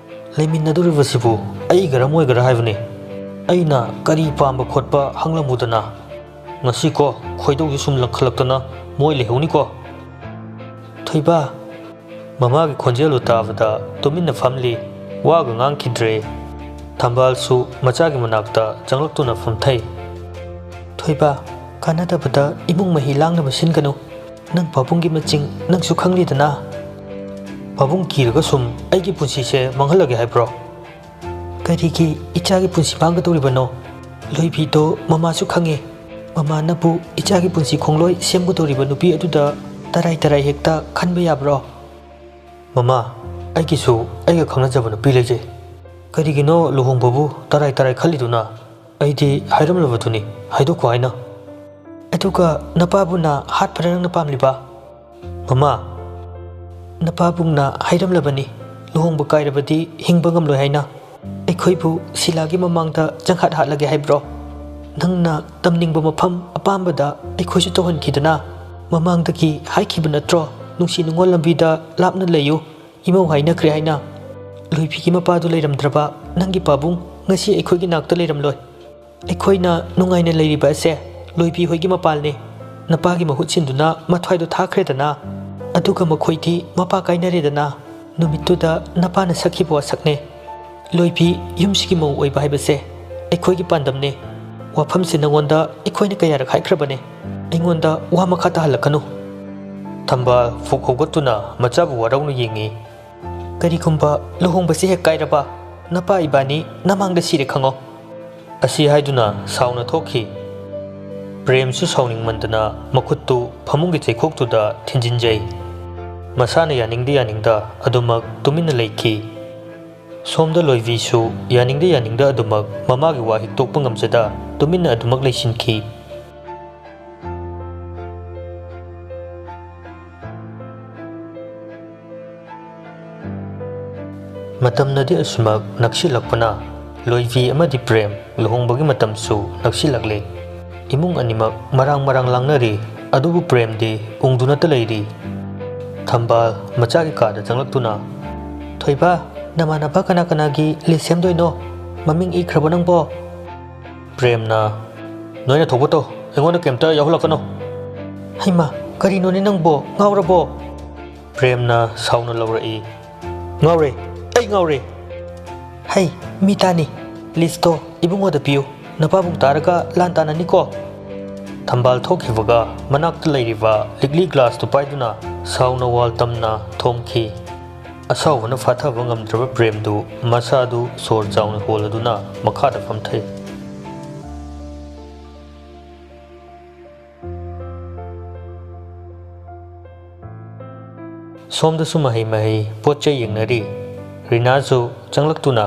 ꯂꯩꯃꯤꯟꯅꯗꯧꯔꯤꯕꯁꯤꯕꯨ ꯑꯩꯒꯔ ꯃꯣꯏꯒꯔ ꯍꯥꯏꯕꯅꯤ꯫ ꯑꯩꯅ ꯀꯔꯤ ꯄꯥꯝꯕ ꯈꯣꯠꯄ ꯍꯪꯂꯝꯃꯨꯗꯅ꯫ ꯉꯁꯤꯀꯣ ꯈꯣꯏꯗꯧꯁꯤ ꯁꯨꯝ ꯂꯪꯈꯠꯂꯛꯇꯅ ꯃꯣꯏ ꯂꯩꯍꯧꯅꯤꯀꯣ꯫" ꯊꯣꯏꯕ꯫ ꯃꯃꯥꯒꯤ ꯈꯣꯟꯖꯦꯜꯗꯨ ꯇꯥꯕꯗ ꯇꯨꯃꯤꯟꯅ ꯐꯝꯂꯤ꯫ ꯋꯥꯒ ꯉꯥꯡꯈꯤꯗ꯭ꯔꯦ꯫ ꯊꯝꯕꯥꯜꯁꯨ ꯃꯆꯥꯒꯤ ꯃꯅꯥꯛꯇ ꯆꯪꯂꯛꯇꯨꯅ ꯐꯝꯊꯩ꯫ "ꯊꯣꯏꯕ, ꯀꯥꯟꯅꯗꯕꯗ ꯏꯃꯨꯡ ꯃꯍꯤ ꯂꯥꯡꯅꯕ ꯁꯤꯟꯒꯅꯨ꯫ ꯅꯪ ꯄꯥꯕꯨꯡꯒꯤ ꯃꯆꯤꯡ ꯅꯪꯁꯨ ꯈꯪꯂꯤꯗꯅ꯫ ꯄꯥꯕꯨꯡ ꯀꯤꯔꯒ ꯁꯨꯝ ꯑꯩꯒꯤ ꯄꯨꯟꯁꯤꯁꯦ ꯃꯥꯡꯍꯜꯂꯒꯦ ꯍꯥꯏꯕ꯭ꯔꯣ?" "ꯀꯔꯤꯒꯤ ꯏꯆꯥꯒꯤ ꯄꯨꯟꯁꯤ ꯃꯥꯡꯒꯗꯧꯔꯤꯕꯅꯣ? ꯂꯣꯏꯕꯤꯗꯣ ꯃꯃꯥꯁꯨ ꯈꯪꯉꯤ꯫ ꯃꯃꯥꯅꯕꯨ ꯏꯆꯥꯒꯤ ꯄꯨꯟꯁꯤ ꯈꯣꯡꯂꯣꯏ ꯁꯦꯝꯒꯗꯧꯔꯤꯕ ꯅꯨꯄꯤ ꯑꯗꯨꯗ ꯇꯔꯥꯏ ꯇꯔꯥꯏ ꯍꯦꯛꯇ ꯈꯟꯕ ꯌꯥꯕ꯭ꯔꯣ?" "ꯃꯃꯥ, ꯑꯩꯒꯤꯁꯨ ꯑꯩꯒ ꯈꯪꯅꯖꯕ ꯅꯨꯄꯤ ꯂꯩꯖꯩ꯫ ꯀꯔꯤꯒꯤꯅꯣ ꯂꯨꯍꯣꯡꯕꯕꯨ ꯇꯔꯥꯏ ꯇꯔꯥꯏ ꯈꯜꯂꯤꯗꯨꯅ? ꯑꯩꯗꯤ ꯍꯥꯏꯔꯝꯂꯕꯗꯨꯅꯤ, ꯍꯥꯏꯗꯣꯛꯈꯣ ꯍꯥꯏꯅ꯫" "ꯑꯗꯨꯒ ꯅꯄꯥꯕꯨꯅ ꯍꯥꯠꯄꯔ ꯅꯪꯅ ꯄꯥꯝꯂꯤꯕ?" "ꯃꯃꯥ, ꯅꯄꯥꯕꯨꯡꯅ ꯍꯥꯏꯔꯝꯂꯕꯅꯤ, ꯂꯨꯍꯣꯡꯕ ꯀꯥꯏꯔꯕꯗꯤ ꯍꯤꯡꯕ ꯉꯝꯂꯣꯏ ꯍꯥꯏꯅ꯫ ꯑꯩꯈꯣꯏꯕꯨ ꯁꯤꯂꯥꯒꯤ ꯃꯃꯥꯡꯗ ꯆꯪꯍꯥꯠ ꯍꯥꯠꯂꯒꯦ ꯍꯥꯏꯕ꯭ꯔꯣ? ꯅꯪꯅ ꯇꯝꯅꯤꯡꯕ ꯃꯐꯝ ꯑꯄꯥꯝꯕꯗ ꯑꯩꯈꯣꯏꯁꯨ ꯇꯧꯍꯟꯈꯤꯗꯅ꯫ ꯃꯃꯥꯡꯗꯒꯤ ꯍꯥꯏꯈꯤꯕ ꯅꯠꯇ꯭ꯔꯣ, ꯅꯨꯡꯁꯤ ꯅꯨꯡꯉꯣꯜ ꯂꯝꯕꯤꯗ ꯂꯥꯞꯅ ꯂꯩꯌꯨ, ꯏꯃꯧ ꯍꯥꯏꯅꯈ꯭ꯔꯦ ꯍꯥꯏꯅ꯫ ꯂꯣꯏꯕꯤꯒꯤ ꯃꯄꯥꯗꯨ ꯂꯩꯔꯝꯗ꯭ꯔꯕ ꯅꯪꯒꯤ ꯄꯥꯕꯨꯡ ꯉꯁꯤ ꯑꯩꯈꯣꯏꯒꯤ ꯅꯥꯛꯇ ꯂꯩꯔꯝꯂꯣꯏ꯫ ꯑꯩꯈꯣꯏꯅ ꯅꯨꯡꯉꯥꯏꯅ ꯂꯩꯔꯤꯕ ꯑꯁꯦ ꯂꯣꯏꯕꯤ ꯍꯣꯏꯒꯤ ꯃꯄꯥꯜꯅꯤ꯫ ꯅꯄꯥꯒꯤ ꯃꯍꯨꯠ ꯁꯤꯟꯗꯨꯅ ꯃꯊ꯭ꯋꯥꯏꯗꯣ ꯊꯥꯈ꯭ꯔꯦꯗꯅ꯫ ꯑꯗꯨꯒ ꯃꯈꯣꯏꯗꯤ ꯃꯄꯥ ꯀꯥꯏꯅꯔꯦꯗꯅ꯫ ꯅꯨꯃꯤꯠꯇꯨꯗ ꯅꯄꯥꯅ ꯁꯛꯈꯤꯕ ꯋꯥꯁꯛꯅꯦ꯫ ꯂꯣꯏꯕꯤ ꯌꯨꯝꯁꯤꯒꯤ ꯃꯧ ꯑꯣꯏꯕ ꯍꯥꯏꯕꯁꯦ ꯑꯩꯈꯣꯏꯒꯤ ꯄꯥꯟꯗꯝꯅꯦ꯫ ꯋꯥꯐꯝꯁꯦ ꯅꯉꯣꯟꯗ ꯑꯩꯈꯣꯏꯅ ꯀꯌꯥꯔꯛ ꯍꯥꯏꯈ꯭ꯔꯕꯅꯦ? ꯑꯩꯉꯣꯟꯗ ꯋꯥ ꯃꯈꯥ ꯇꯥꯍꯜꯂꯛꯀꯅꯨ꯫ ꯊꯝꯕꯥꯜ ꯐꯨꯛ ꯍꯧꯒꯠꯇꯨꯅ ꯃꯆꯥꯕꯨ ꯋꯥꯔꯧꯅ ꯌꯦꯡꯉꯤ꯫ ꯀꯔꯤꯒꯨꯝꯕ ꯂꯨꯍꯣꯡꯕꯁꯤ ꯍꯦꯛ ꯀꯥꯏꯔꯕ, ꯅꯄꯥ ꯏꯕꯥꯅꯤ ꯅꯃꯥꯡꯗ ꯁꯤꯔꯦ ꯈꯪꯉꯣ꯫ ꯑꯁꯤ ꯍꯥꯏꯗꯨꯅ ꯁꯥꯎꯅ ꯊꯣꯛꯈꯤ꯫ ꯄ꯭ꯔꯦꯝꯁꯨ ꯁꯥꯎꯅꯤꯡꯃꯟꯗꯅ ꯃꯈꯨꯠꯇꯨ ꯐꯃꯨꯡꯒꯤ ꯆꯩꯈꯣꯛꯇꯨꯗ ꯊꯤꯟꯖꯤꯟꯖꯩ꯫ ꯃꯁꯥꯅ ꯌꯥꯅꯤꯡꯗ ꯌꯥꯅꯤꯡꯗ ꯑꯗꯨꯃꯛ ꯇꯨꯃꯤꯟꯅ ꯂꯩꯈꯤ꯫ ꯁꯣꯝꯗ ꯂꯣꯏꯕꯤꯁꯨ ꯌꯥꯅꯤꯡꯗ ꯌꯥꯅꯤꯡꯗ ꯑꯗꯨꯃꯛ ꯃꯃꯥꯒꯤ ꯋꯥ ꯍꯤꯛꯇꯣꯛꯄ ꯉꯝꯖꯗ ꯇꯨꯃꯤꯟꯅ ꯑꯗꯨꯃꯛ ꯂꯩꯁꯤꯟꯈꯤ꯫ ꯃꯇꯝꯅꯗꯤ ꯑꯁꯨꯃꯛ ꯅꯛꯁꯤꯜꯂꯛꯄꯅ ꯂꯣꯏꯕꯤ ꯑꯃꯗꯤ ꯄ꯭ꯔꯦꯝ ꯂꯨꯍꯣꯡꯕꯒꯤ ꯃꯇꯝꯁꯨ ꯅꯛꯁꯤꯜꯂꯛꯂꯦ꯫ ꯏꯃꯨꯡ ꯑꯅꯤꯃꯛ ꯃꯔꯥꯡ ꯃꯔꯥꯡ ꯂꯥꯡꯅꯔꯤ, ꯑꯗꯨꯕꯨ ꯄ꯭ꯔꯦꯝꯗꯤ ꯎꯪꯗꯨꯅꯇ ꯂꯩꯔꯤ꯫ ꯊꯝꯕꯥꯜ ꯃꯆꯥꯒꯤ ꯀꯥꯗ ꯆꯪꯂꯛꯇꯨꯅ, "ꯊꯣꯏꯕ, ꯅꯃꯥꯟꯅꯕ ꯀꯅꯥ ꯀꯅꯥꯒꯤ ꯂꯤꯁ ꯁꯦꯝꯗꯣꯏꯅꯣ? ꯃꯃꯤꯡ ꯏꯈ꯭ꯔꯕꯣ ꯅꯪꯕꯣ?" ꯄ꯭ꯔꯦꯝꯅ, "ꯅꯣꯏꯅ ꯊꯣꯛꯄ ꯇꯧ, ꯑꯩꯉꯣꯟꯗ ꯀꯩꯝꯇ ꯌꯥꯎꯍꯜꯂꯛꯀꯅꯨ꯫" "ꯍꯩꯃꯥ, ꯀꯔꯤꯅꯣꯅꯦ ꯅꯪꯕꯣ? ꯉꯥꯎꯔꯕꯣ?" ꯄ꯭ꯔꯦꯝꯅ ꯁꯥꯎꯅ ꯂꯧꯔꯛꯏ꯫ "ꯉꯥꯎꯔꯦ, ꯑꯩ ꯉꯥꯎꯔꯦ꯫" "ꯍꯩ, ꯃꯤ ꯇꯥꯅꯤ꯫ ꯂꯤꯁꯇꯣ ꯏꯕꯨꯡꯉꯣꯗ ꯄꯤꯌꯨ꯫ ꯅꯄꯥꯕꯨꯡ ꯇꯥꯔꯒ ꯂꯥꯟ ꯇꯥꯅꯅꯤꯀꯣ꯫" ꯊꯝꯕꯥꯜ ꯊꯣꯛꯈꯤꯕꯒ ꯃꯅꯥꯛꯇ ꯂꯩꯔꯤꯕ ꯂꯤꯛꯂꯤ ꯒ꯭ꯂꯥꯁꯇꯨ ꯄꯥꯏꯗꯨꯅ ꯁꯥꯎꯅ ꯋꯥꯜ ꯇꯝꯅ ꯊꯣꯝꯈꯤ꯫ ꯑꯁꯥꯎꯕꯅ ꯐꯥꯊꯕ ꯉꯝꯗ꯭ꯔꯕ ꯄ꯭ꯔꯦꯝꯗꯨ ꯃꯁꯥꯗꯨ ꯁꯣꯔ ꯆꯥꯎꯅ ꯍꯣꯜꯂꯗꯨꯅ ꯃꯈꯥꯗ ꯐꯝꯊꯩ꯫ ꯁꯣꯝꯗꯁꯨ ꯃꯍꯩ ꯃꯍꯩ ꯄꯣꯠ ꯆꯩ ꯌꯦꯡꯅꯔꯤ꯫ ꯔꯤꯅꯥꯁꯨ ꯆꯪꯂꯛꯇꯨꯅ,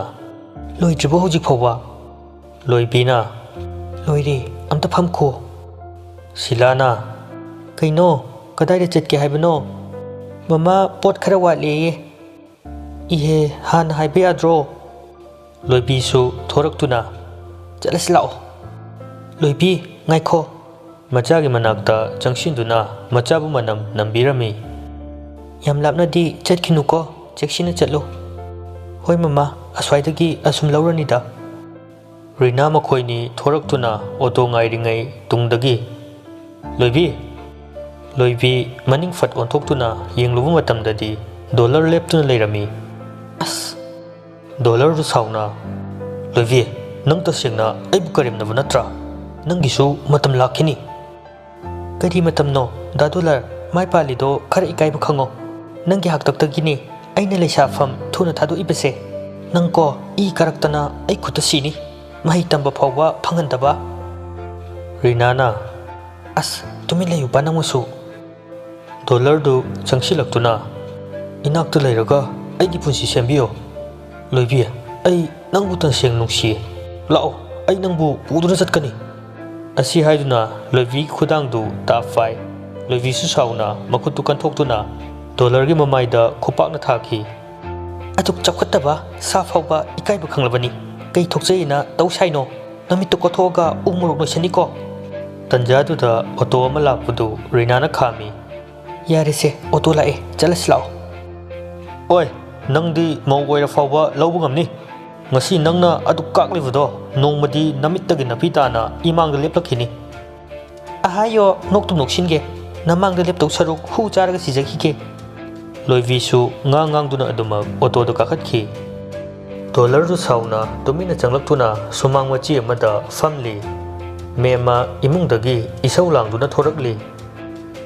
"ꯂꯣꯏꯗ꯭ꯔꯤꯕꯣ ꯍꯧꯖꯤꯛ ꯐꯥꯎꯕ?" ꯂꯣꯏꯕꯤꯅ, "ꯂꯣꯏꯔꯦ, ꯑꯝꯇ ꯐꯝꯈꯣ꯫" ꯁꯤꯂꯥꯅ, "ꯀꯩꯅꯣ, ꯀꯗꯥꯏꯗ ꯆꯠꯀꯦ ꯍꯥꯏꯕꯅꯣ?" "ꯃꯃꯥ, ꯄꯣꯠ ꯈꯔ ꯋꯥꯠꯂꯦꯌꯦ꯫" "ꯏꯍꯦ, ꯍꯥꯟꯅ ꯍꯥꯏꯕ ꯌꯥꯗ꯭ꯔꯣ?" ꯂꯣꯏꯕꯤꯁꯨ ꯊꯣꯔꯛꯇꯨꯅ, "ꯆꯠꯂꯁꯤ ꯂꯥꯛꯑꯣ꯫" "ꯂꯣꯏꯕꯤ, ꯉꯥꯏꯈꯣ꯫" ꯃꯆꯥꯒꯤ ꯃꯅꯥꯛꯇ ꯆꯪꯁꯤꯟꯗꯨꯅ ꯃꯆꯥꯕꯨ ꯃꯅꯝ ꯅꯝꯕꯤꯔꯝꯃꯤ꯫ "ꯌꯥꯝ ꯂꯥꯞꯅꯗꯤ ꯆꯠꯈꯤꯅꯨꯀꯣ, ꯆꯦꯛꯁꯤꯟꯅ ꯆꯠꯂꯨ꯫" "ꯍꯣꯏ ꯃꯃꯥ, ꯑꯁ꯭ꯋꯥꯏꯗꯒꯤ ꯑꯁꯨꯝ ꯂꯧꯔꯅꯤꯗ꯫" ꯔꯤꯅꯥ ꯃꯈꯣꯏꯅꯤ ꯊꯣꯔꯛꯇꯨꯅ ꯑꯣꯇꯣ ꯉꯥꯏꯔꯤꯉꯩ ꯇꯨꯡꯗꯒꯤ, "ꯂꯣꯏꯕꯤ!" ꯂꯣꯏꯕꯤ ꯃꯅꯤꯡ ꯐꯠ ꯑꯣꯟꯊꯣꯛꯇꯨꯅ ꯌꯦꯡꯂꯨꯕ ꯃꯇꯝꯗꯗꯤ ꯗꯣꯂꯔ ꯂꯦꯞꯇꯨꯅ ꯂꯩꯔꯝꯃꯤ꯫ "ꯑꯁ!" ꯗꯣꯂꯔꯗꯨ ꯁꯥꯎꯅ, "ꯂꯣꯏꯕꯤ, ꯅꯪ ꯇꯁꯦꯡꯅ ꯑꯩꯕꯨ ꯀꯔꯦꯝꯅꯕ ꯅꯠꯇ꯭ꯔꯥ? ꯅꯪꯒꯤꯁꯨ ꯃꯇꯝ ꯂꯥꯛꯈꯤꯅꯤ꯫ ꯀꯔꯤ ꯃꯇꯝꯅꯣ, ꯗꯥ ꯗꯣꯂꯔ? ꯃꯥꯏ ꯄꯥꯜꯂꯤꯗꯣ ꯈꯔ ꯏꯀꯥꯏꯕ ꯈꯪꯉꯣ꯫ ꯅꯪꯒꯤ ꯍꯥꯛꯇꯛꯇꯒꯤꯅꯦ ꯑꯩꯅ ꯂꯩꯁꯥꯐꯝ ꯊꯨꯅ ꯊꯥꯗꯣꯛꯏꯕꯁꯦ꯫ ꯅꯪꯀꯣ, ꯏ ꯀꯥꯔꯛꯇꯅ ꯑꯩ ꯈꯨꯠꯇ ꯁꯤꯅꯤ꯫ ꯃꯍꯩ ꯇꯝꯕ ꯐꯥꯎꯕ ꯐꯪꯍꯟꯗꯕ꯫ ꯔꯤꯅꯥꯅ, "ꯑꯁ, ꯇꯨꯃꯤꯟ ꯂꯩꯌꯨꯕ ꯅꯪꯕꯨꯁꯨ꯫" ꯗꯣꯂꯔꯗꯨ ꯆꯪꯁꯤꯜꯂꯛꯇꯨꯅ, "ꯏꯅꯥꯛꯇ ꯂꯩꯔꯒ ꯑꯩꯒꯤ ꯄꯨꯟꯁꯤ ꯁꯦꯝꯕꯤꯌꯣ꯫ ꯂꯣꯏꯕꯤ, ꯑꯩ ꯅꯪꯕꯨ ꯇꯁꯦꯡꯅ ꯅꯨꯡꯁꯤꯌꯦ꯫ ꯂꯥꯛꯑꯣ, ꯑꯩ ꯅꯪꯕꯨ ꯄꯨꯗꯨꯅ ꯆꯠꯀꯅꯤ꯫" ꯑꯁꯤ ꯍꯥꯏꯗꯨꯅ ꯂꯣꯏꯕꯤꯒꯤ ꯈꯨꯗꯥꯡꯗꯨ ꯇꯥꯞ ꯐꯥꯏ꯫ ꯂꯣꯏꯕꯤꯁꯨ ꯁꯥꯎꯅ ꯃꯈꯨꯠꯇꯨ ꯀꯟꯊꯣꯛꯇꯨꯅ ꯗꯣꯂꯔꯒꯤ ꯃꯃꯥꯏꯗ ꯈꯨꯄꯥꯛꯅ ꯊꯥꯈꯤ꯫ "ꯑꯗꯨꯛ ꯆꯥꯎꯈꯠꯇꯕ ꯁꯥ ꯐꯥꯎꯕ ꯏꯀꯥꯏꯕ ꯈꯪꯂꯕꯅꯤ꯫ ꯀꯩ ꯊꯣꯛꯆꯩꯅ ꯇꯧ ꯁꯥꯏꯅꯣ? ꯅꯃꯤꯠꯇꯨ ꯀꯣꯊꯣꯛꯑꯒ ꯎ ꯃꯣꯔꯣꯛ ꯅꯣꯏꯁꯟꯅꯤꯀꯣ꯫" ꯇꯟꯖꯥꯗꯨꯗ ꯑꯣꯇꯣ ꯑꯃ ꯂꯥꯛꯄꯗꯨ ꯔꯤꯅꯥꯅ ꯈꯥꯝꯃꯤ꯫ "ꯌꯥꯔꯦꯁꯦ, ꯑꯣꯇꯣ ꯂꯥꯛꯑꯦ, ꯆꯠꯂꯁꯤ ꯂꯥꯛꯑꯣ꯫" "ꯑꯣꯏ, ꯅꯪꯗꯤ ꯃꯧ ꯑꯣꯏꯔ ꯐꯥꯎꯕ ꯂꯧꯕ ꯉꯝꯅꯤ? ꯉꯁꯤ ꯅꯪꯅ ꯑꯗꯨꯛ ꯀꯥꯛꯂꯤꯕꯗꯣ, ꯅꯣꯡꯃꯗꯤ ꯅꯃꯤꯠꯇꯒꯤ ꯅꯥꯄꯤ ꯇꯥꯅ ꯏꯃꯥꯡꯗ ꯂꯦꯞꯂꯛꯈꯤꯅꯤ꯫" "ꯑꯍꯥꯌꯣ, ꯅꯣꯛꯇꯨꯝ ꯅꯣꯛꯁꯤꯟꯒꯦ꯫ ꯅꯃꯥꯡꯗ ꯂꯦꯞꯇꯧ ꯁꯔꯨꯛ ꯍꯨ ꯆꯥꯔꯒ ꯁꯤꯖꯈꯤꯒꯦ꯫" ꯂꯣꯏꯕꯤꯁꯨ ꯉꯥꯡ ꯉꯥꯡꯗꯨꯅ ꯑꯗꯨꯃꯛ ꯑꯣꯇꯣꯗ ꯀꯥꯈꯠꯈꯤ꯫ ꯗꯣꯂꯔꯗꯨ ꯁꯥꯎꯅ ꯇꯨꯃꯤꯟꯅ ꯆꯪꯂꯛꯇꯨꯅ ꯁꯨꯃꯥꯡ ꯃꯆꯤ ꯑꯃꯗ ꯐꯝꯂꯤ꯫ ꯃꯦꯝꯃ ꯏꯃꯨꯡꯗꯒꯤ ꯏꯁꯧ ꯂꯥꯡꯗꯨꯅ ꯊꯣꯔꯛꯂꯤ꯫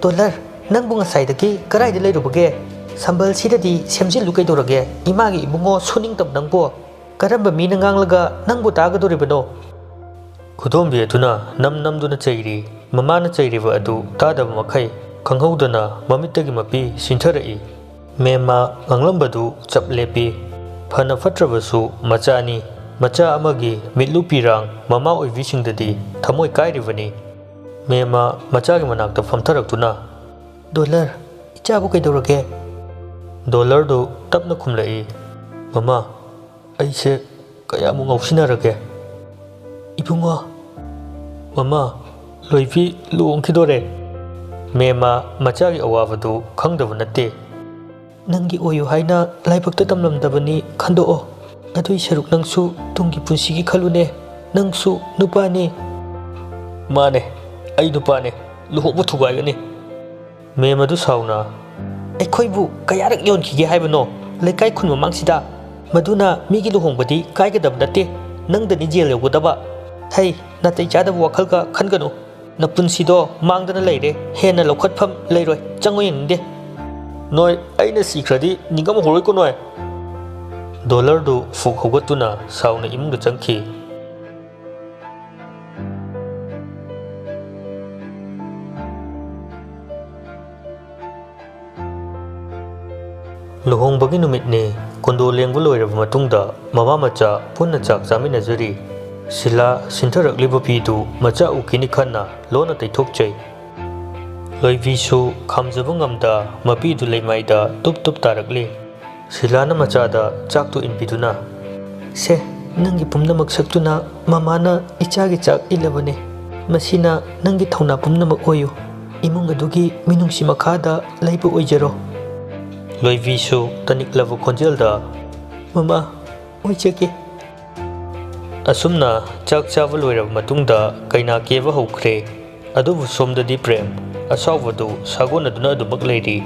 "ꯗꯣꯂꯔ, ꯅꯪꯕꯨ ꯉꯁꯥꯏꯗꯒꯤ ꯀꯗꯥꯏꯗ ꯂꯩꯔꯨꯕꯒꯦ? ꯁꯝꯕꯜꯁꯤꯗꯗꯤ ꯁꯦꯝꯖꯤꯜꯂꯨ ꯀꯩꯗꯧꯔꯒꯦ? ꯏꯃꯥꯒꯤ ꯏꯕꯨꯡꯉꯣ ꯁꯨꯅꯤꯡꯇꯝ ꯅꯪꯕꯨ꯫ ꯀꯔꯝꯕ ꯃꯤꯅ ꯉꯥꯡꯂꯒ ꯅꯪꯕꯨ ꯇꯥꯒꯗꯧꯔꯤꯕꯅꯣ?" ꯈꯨꯗꯣꯝꯕꯤ ꯑꯗꯨꯅ ꯅꯝ ꯅꯝꯗꯨꯅ ꯆꯩꯔꯤ꯫ ꯃꯃꯥꯅ ꯆꯩꯔꯤꯕ ꯑꯗꯨ ꯇꯥꯗꯕ ꯃꯈꯩ ꯈꯪꯍꯧꯗꯅ ꯃꯃꯤꯠꯇꯒꯤ ꯃꯄꯤ ꯁꯤꯟꯊꯔꯛꯏ꯫ ꯃꯦꯝꯃ ꯉꯥꯡꯂꯝꯕꯗꯨ ꯆꯞ ꯂꯦꯞꯄꯤ꯫ ꯐꯅ ꯐꯠꯇ꯭ꯔꯕꯁꯨ ꯃꯆꯥꯅꯤ꯫ ꯃꯆꯥ ꯑꯃꯒꯤ ꯃꯤꯠꯂꯨ ꯄꯤꯔꯥꯡ ꯃꯃꯥ ꯑꯣꯏꯕꯤꯁꯤꯡꯗꯗꯤ ꯊꯃꯣꯏ ꯀꯥꯏꯔꯤꯕꯅꯤ꯫ ꯃꯦꯝꯃ ꯃꯆꯥꯒꯤ ꯃꯅꯥꯛꯇ ꯐꯝꯊꯔꯛꯇꯨꯅ, "ꯗꯣꯂꯔ, ꯏꯆꯥꯕꯨ ꯀꯩꯗꯧꯔꯒꯦ?" ꯗꯣꯂꯔꯗꯨ ꯇꯞꯅ ꯈꯨꯝꯂꯛꯏ, "ꯃꯃꯥ, ꯑꯩꯁꯦ ꯀꯌꯥꯃꯨꯛ ꯉꯥꯎꯁꯤꯟꯅꯔꯒꯦ?" "ꯏꯕꯨꯡꯉꯣ, ꯃꯃꯥ, ꯂꯣꯏꯕꯤ ꯂꯨꯍꯣꯡꯈꯤꯗꯣꯔꯦ꯫" ꯃꯦꯝꯃ ꯃꯆꯥꯒꯤ ꯑꯋꯥꯕꯗꯨ ꯈꯪꯗꯕ ꯅꯠꯇꯦ꯫ "ꯅꯪꯒꯤ ꯑꯣꯏꯌꯨ ꯍꯥꯏꯅ ꯂꯥꯏꯕꯛꯇ ꯇꯝꯂꯝꯗꯕꯅꯤ ꯈꯟꯗꯣꯛꯑꯣ꯫ ꯑꯗꯨꯏ ꯁꯔꯨꯛ ꯅꯪꯁꯨ ꯇꯨꯡꯒꯤ ꯄꯨꯟꯁꯤꯒꯤ ꯈꯜꯂꯨꯅꯦ꯫ ꯅꯪꯁꯨ ꯅꯨꯄꯥꯅꯤ꯫" "ꯃꯥꯅꯦ, ꯑꯩ ꯅꯨꯄꯥꯅꯦ꯫ ꯂꯨꯍꯣꯡꯕ ꯊꯨꯒꯥꯏꯒꯅꯤ꯫" ꯃꯦꯝ ꯑꯗꯨ ꯁꯥꯎꯅ, "ꯑꯩꯈꯣꯏꯕꯨ ꯀꯌꯥꯔꯛ ꯌꯣꯟꯈꯤꯒꯦ ꯍꯥꯏꯕꯅꯣ ꯂꯩꯀꯥꯏ ꯈꯨꯟ ꯃꯃꯥꯡꯁꯤꯗ? ꯃꯗꯨꯅ ꯃꯤꯒꯤ ꯂꯨꯍꯣꯡꯕꯗꯤ ꯀꯥꯏꯒꯗꯕ ꯅꯠꯇꯦ꯫" ꯅꯪꯗꯅꯤ ꯖꯦꯜ ꯌꯧꯒꯗꯕ꯫ ꯍꯩ, ꯅꯥꯇꯩ ꯆꯥꯗꯕ ꯋꯥꯈꯜꯒ ꯈꯟꯒꯅꯨ꯫ ꯅꯄꯨꯟꯁꯤꯗꯣ ꯃꯥꯡꯗꯅ ꯂꯩꯔꯦ, ꯍꯦꯟꯅ ꯂꯧꯈꯠꯐꯝ ꯂꯩꯔꯣꯏ, ꯆꯪꯉꯨ ꯌꯦꯡꯅꯤꯡꯗꯦ꯫ ꯅꯣꯏ, ꯑꯩꯅ ꯁꯤꯈ꯭ꯔꯗꯤ ꯅꯤꯡꯉꯝ ꯍꯧꯔꯣꯏꯀꯣ ꯅꯣꯏ꯫ ꯗꯣꯂꯔꯗꯨ ꯐꯨꯛ ꯍꯧꯒꯠꯇꯨꯅ ꯁꯥꯎꯅ ꯏꯃꯨꯡꯗ ꯆꯪꯈꯤ꯫ ꯂꯨꯍꯣꯡꯕꯒꯤ ꯅꯨꯃꯤꯠꯅꯤ꯫ ꯀꯨꯟꯗꯣ ꯂꯦꯡꯕ ꯂꯣꯏꯔꯕ ꯃꯇꯨꯡꯗ ꯃꯃꯥ ꯃꯆꯥ ꯄꯨꯟꯅ ꯆꯥꯛ ꯆꯥꯃꯤꯟꯅꯖꯔꯤ꯫ ꯁꯤꯂꯥ ꯁꯤꯟꯊꯔꯛꯂꯤꯕ ꯐꯤꯗꯨ ꯃꯆꯥ ꯎꯈꯤꯅꯤ ꯈꯟꯅ ꯂꯣꯟꯅ ꯇꯩꯊꯣꯛꯆꯩ꯫ ꯂꯣꯏꯕꯤꯁꯨ ꯈꯥꯝꯖꯕ ꯉꯝꯗ ꯃꯄꯤꯗꯨ ꯂꯩꯃꯥꯏꯗ ꯇꯨꯞ ꯇꯨꯞ ꯇꯥꯔꯛꯂꯤ꯫ ꯁꯤꯂꯥꯅ ꯃꯆꯥꯗ ꯆꯥꯛꯇꯨ ꯏꯟꯕꯤꯗꯨꯅ, "ꯁꯦ, ꯅꯪꯒꯤ ꯄꯨꯝꯅꯃꯛ ꯁꯛꯇꯨꯅ ꯃꯃꯥꯅ ꯏꯆꯥꯒꯤ ꯆꯥꯛ ꯏꯜꯂꯕꯅꯦ꯫ ꯃꯁꯤꯅ ꯅꯪꯒꯤ ꯊꯧꯅꯥ ꯄꯨꯝꯅꯃꯛ ꯑꯣꯏꯌꯨ꯫ ꯏꯃꯨꯡ ꯑꯗꯨꯒꯤ ꯃꯤꯅꯨꯡꯁꯤ ꯃꯈꯥꯗ ꯂꯩꯕ ꯑꯣꯏꯖꯔꯣ꯫" ꯂꯣꯏꯕꯤꯁꯨ ꯇꯅꯤꯛꯂꯕ ꯈꯣꯟꯖꯦꯜꯗ, "ꯃꯃꯥ, ꯑꯣꯏꯖꯒꯦ꯫" ꯑꯁꯨꯝꯅ ꯆꯥꯛ ꯆꯥꯕ ꯂꯣꯏꯔꯕ ꯃꯇꯨꯡꯗ ꯀꯩꯅꯥ ꯀꯦꯕ ꯍꯧꯈ꯭ꯔꯦ꯫ ꯑꯗꯨꯕꯨ ꯁꯣꯝꯗꯗꯤ ꯄ꯭ꯔꯦꯝ ꯑꯁꯥꯎꯕꯗꯨ ꯁꯥꯒꯣꯟꯅꯗꯨꯅ ꯑꯗꯨꯃꯛ ꯂꯩꯔꯤ꯫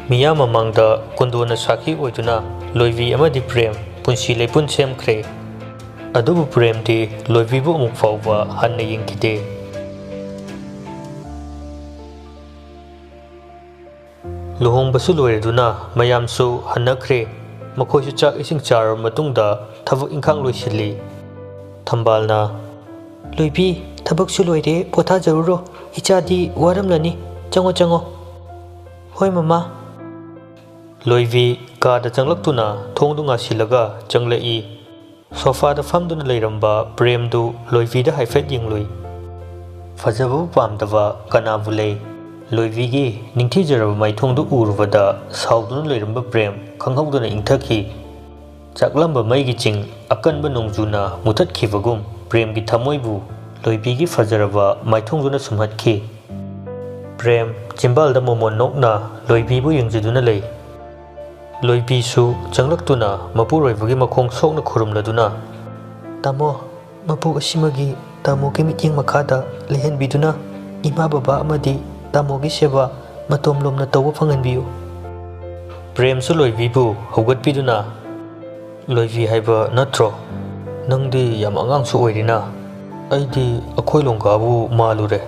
ꯃꯤꯌꯥꯝ ꯃꯃꯥꯡꯗ ꯀꯨꯟꯗꯣꯅ ꯁꯥꯈꯤ ꯑꯣꯏꯗꯨꯅ ꯂꯣꯏꯕꯤ ꯑꯃꯗꯤ ꯄ꯭ꯔꯦꯝ ꯄꯨꯟꯁꯤ ꯂꯩꯄꯨꯟ ꯁꯦꯝꯈ꯭ꯔꯦ꯫ ꯑꯗꯨꯕꯨ ꯄ꯭ꯔꯦꯝꯗꯤ ꯂꯣꯏꯕꯤꯕꯨ ꯑꯃꯨꯛ ꯐꯥꯎꯕ ꯍꯟꯅ ꯌꯦꯡꯈꯤꯗꯦ꯫ ꯂꯨꯍꯣꯡꯕꯁꯨ ꯂꯣꯏꯔꯗꯨꯅ ꯃꯌꯥꯝꯁꯨ ꯍꯟꯅꯈ꯭ꯔꯦ꯫ ꯃꯈꯣꯏꯁꯨ ꯆꯥꯛ ꯏꯁꯤꯡ ꯆꯥꯔꯕ ꯃꯇꯨꯡꯗ ꯊꯕꯛ ꯏꯪꯈꯥꯡ ꯂꯣꯏꯁꯤꯜꯂꯤ꯫ ꯊꯝꯕꯥꯜꯅ, "ꯂꯣꯏꯕꯤ, ꯊꯕꯛꯁꯨ ꯂꯣꯏꯔꯦ, ꯄꯣꯊꯥꯖꯔꯨꯔꯣ꯫ ꯏꯆꯥꯗꯤ ꯋꯥꯔꯝꯂꯅꯤ꯫ ꯆꯪꯉꯣ, ꯆꯪꯉꯣ꯫" "ꯍꯣꯏ, ꯃꯃꯥ꯫" ꯂꯣꯏꯕꯤ ꯀꯥꯗ ꯆꯪꯂꯛꯇꯨꯅ ꯊꯣꯡꯗꯨ ꯉꯥꯁꯤꯜꯂꯒ ꯆꯪꯂꯛꯏ꯫ ꯁꯣꯐꯥꯗ ꯐꯝꯗꯨꯅ ꯂꯩꯔꯝꯕ ꯄ꯭ꯔꯦꯝꯗꯨ ꯂꯣꯏꯕꯤꯗ ꯍꯥꯏꯐꯦꯠ ꯌꯦꯡꯂꯨꯏ꯫ ꯐꯖꯕꯕꯨ ꯄꯥꯝꯗꯕ ꯀꯅꯥꯕꯨ ꯂꯩ? ꯂꯣꯏꯕꯤꯒꯤ ꯅꯤꯡꯊꯤꯖꯔꯕ ꯃꯥꯏꯊꯣꯡꯗꯨ ꯎꯔꯨꯕꯗ ꯁꯥꯎꯗꯨꯅ ꯂꯩꯔꯝꯕ ꯄ꯭ꯔꯦꯝ ꯈꯪꯍꯧꯗꯅ ꯏꯪꯊꯈꯤ꯫ ꯆꯥꯛꯂꯝꯕ ꯃꯩꯒꯤ ꯆꯤꯡ ꯑꯀꯟꯕ ꯅꯣꯡꯖꯨꯅ ꯃꯨꯊꯠꯈꯤꯕꯒꯨꯝ ꯄ꯭ꯔꯦꯝꯒꯤ ꯊꯃꯣꯏꯕꯨ ꯂꯣꯏꯕꯤꯒꯤ ꯐꯖꯔꯕ ꯃꯥꯏꯊꯣꯡꯗꯨꯅ ꯁꯨꯝꯍꯠꯈꯤ꯫ ꯄ꯭ꯔꯦꯝ ꯆꯤꯝꯕꯥꯜꯗ ꯃꯣꯃꯣꯟ ꯅꯣꯛꯅ ꯂꯣꯏꯕꯤꯕꯨ ꯌꯦꯡꯖꯗꯨꯅ ꯂꯩ꯫ ꯂꯣꯏꯕꯤꯁꯨ ꯆꯪꯂꯛꯇꯨꯅ ꯃꯄꯨꯔꯣꯏꯕꯒꯤ ꯃꯈꯣꯡ ꯁꯣꯛꯅ ꯈꯨꯔꯨꯝꯂꯗꯨꯅ, "ꯇꯥꯃꯣ, ꯃꯄꯣꯛ ꯑꯁꯤꯃꯒꯤ ꯇꯥꯃꯣꯒꯤ ꯃꯤꯠꯌꯦꯡ ꯃꯈꯥꯗ ꯂꯩꯍꯟꯕꯤꯗꯨꯅ ꯏꯃꯥ ꯕꯕꯥ ꯑꯃꯗꯤ ꯇꯥꯃꯣꯒꯤ ꯁꯦꯕꯥ ꯃꯇꯣꯝ ꯂꯣꯝꯅ ꯇꯧꯕ ꯐꯪꯍꯟꯕꯤꯌꯨ꯫" ꯄ꯭ꯔꯦꯝꯁꯨ ꯂꯣꯏꯕꯤꯕꯨ ꯍꯧꯒꯠꯄꯤꯗꯨꯅ, "ꯂꯣꯏꯕꯤ ꯍꯥꯏꯕ ꯅꯠꯇ꯭ꯔꯣ? ꯅꯪꯗꯤ ꯌꯥꯝ ꯑꯉꯥꯡꯁꯨ ꯑꯣꯏꯔꯤꯅ꯫ ꯑꯩꯗꯤ ꯑꯩꯈꯣꯏ ꯂꯣꯡꯒꯥꯕꯨ ꯃꯥꯜꯂꯨꯔꯦ꯫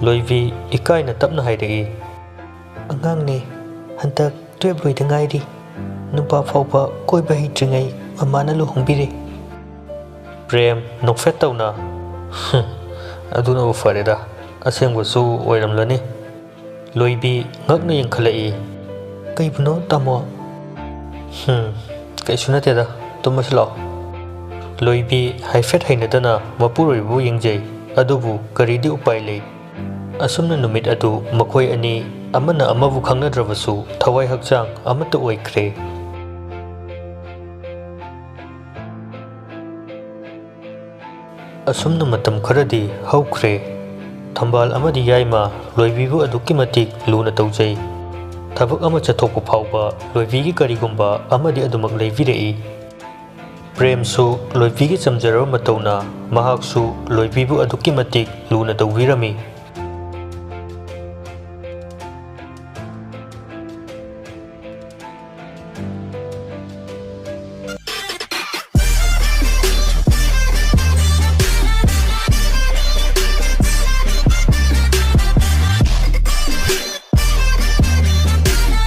ꯂꯣꯏꯕꯤ ꯏꯀꯥꯏꯅ ꯇꯞꯅ ꯍꯥꯏꯔꯛꯏ꯫ "ꯑꯉꯥꯡꯅꯦ, ꯍꯟꯗꯛ ꯇꯨꯌꯦꯜꯞ ꯂꯣꯏꯗ ꯉꯥꯏꯔꯤ꯫ ꯅꯨꯄꯥ ꯐꯥꯎꯕ ꯀꯣꯏꯕ ꯍꯩꯇ꯭ꯔꯤꯉꯩ ꯃꯃꯥꯅ ꯂꯨꯍꯣꯡꯕꯤꯔꯦ꯫" ꯄ꯭ꯔꯦꯝ ꯅꯣꯛꯐꯦꯠ ꯇꯧꯅ, "ꯍꯨꯝ, ꯑꯗꯨꯅꯕꯨ ꯐꯔꯦꯗ, ꯑꯁꯦꯡꯕꯁꯨ ꯑꯣꯏꯔꯝꯂꯅꯤ꯫" ꯂꯣꯏꯕꯤ ꯉꯛꯅ ꯌꯦꯡꯈꯠꯂꯛꯏ꯫ "ꯀꯩꯕꯨꯅꯣ, ꯇꯥꯃꯣ?" "ꯍꯨꯝ, ꯀꯩꯁꯨ ꯅꯠꯇꯦꯗ, ꯇꯨꯝꯃꯁꯤ ꯂꯥꯛꯑꯣ꯫" ꯂꯣꯏꯕꯤ ꯍꯥꯏꯐꯦꯠ ꯍꯩꯅꯗꯅ ꯃꯄꯨꯔꯣꯏꯕꯕꯨ ꯌꯦꯡꯖꯩ, ꯑꯗꯨꯕꯨ ꯀꯔꯤꯗꯤ ꯎꯄꯥꯏ ꯂꯩ? ꯑꯁꯨꯝꯅ ꯅꯨꯃꯤꯠ ꯑꯗꯨ ꯃꯈꯣꯏ ꯑꯅꯤ ꯑꯃꯅ ꯑꯃꯕꯨ ꯈꯪꯅꯗ꯭ꯔꯕꯁꯨ ꯊꯋꯥꯏ ꯍꯛꯆꯥꯡ ꯑꯃꯠꯇ ꯑꯣꯏꯈ꯭ꯔꯦ꯫ ꯑꯁꯨꯝꯅ ꯃꯇꯝ ꯈꯔꯗꯤ ꯍꯧꯈ꯭ꯔꯦ꯫ ꯊꯝꯕꯥꯜ ꯑꯃꯗꯤ ꯌꯥꯏꯃ ꯂꯣꯏꯕꯤꯕꯨ ꯑꯗꯨꯛꯀꯤ ꯃꯇꯤꯛ ꯂꯨꯅ ꯇꯧꯖꯩ꯫ ꯊꯕꯛ ꯑꯃ ꯆꯠꯊꯣꯛꯄ ꯐꯥꯎꯕ ꯂꯣꯏꯕꯤꯒꯤ ꯀꯔꯤꯒꯨꯝꯕ ꯑꯃꯗꯤ ꯑꯗꯨꯃꯛ ꯂꯩꯕꯤꯔꯛꯏ꯫ ꯄ꯭ꯔꯦꯝꯁꯨ ꯂꯣꯏꯕꯤꯒꯤ ꯆꯝꯖꯔꯕ ꯃꯇꯧꯅ ꯃꯍꯥꯛꯁꯨ ꯂꯣꯏꯕꯤꯕꯨ ꯑꯗꯨꯛꯀꯤ ꯃꯇꯤꯛ ꯂꯨꯅ ꯇꯧꯕꯤꯔꯝꯃꯤ꯫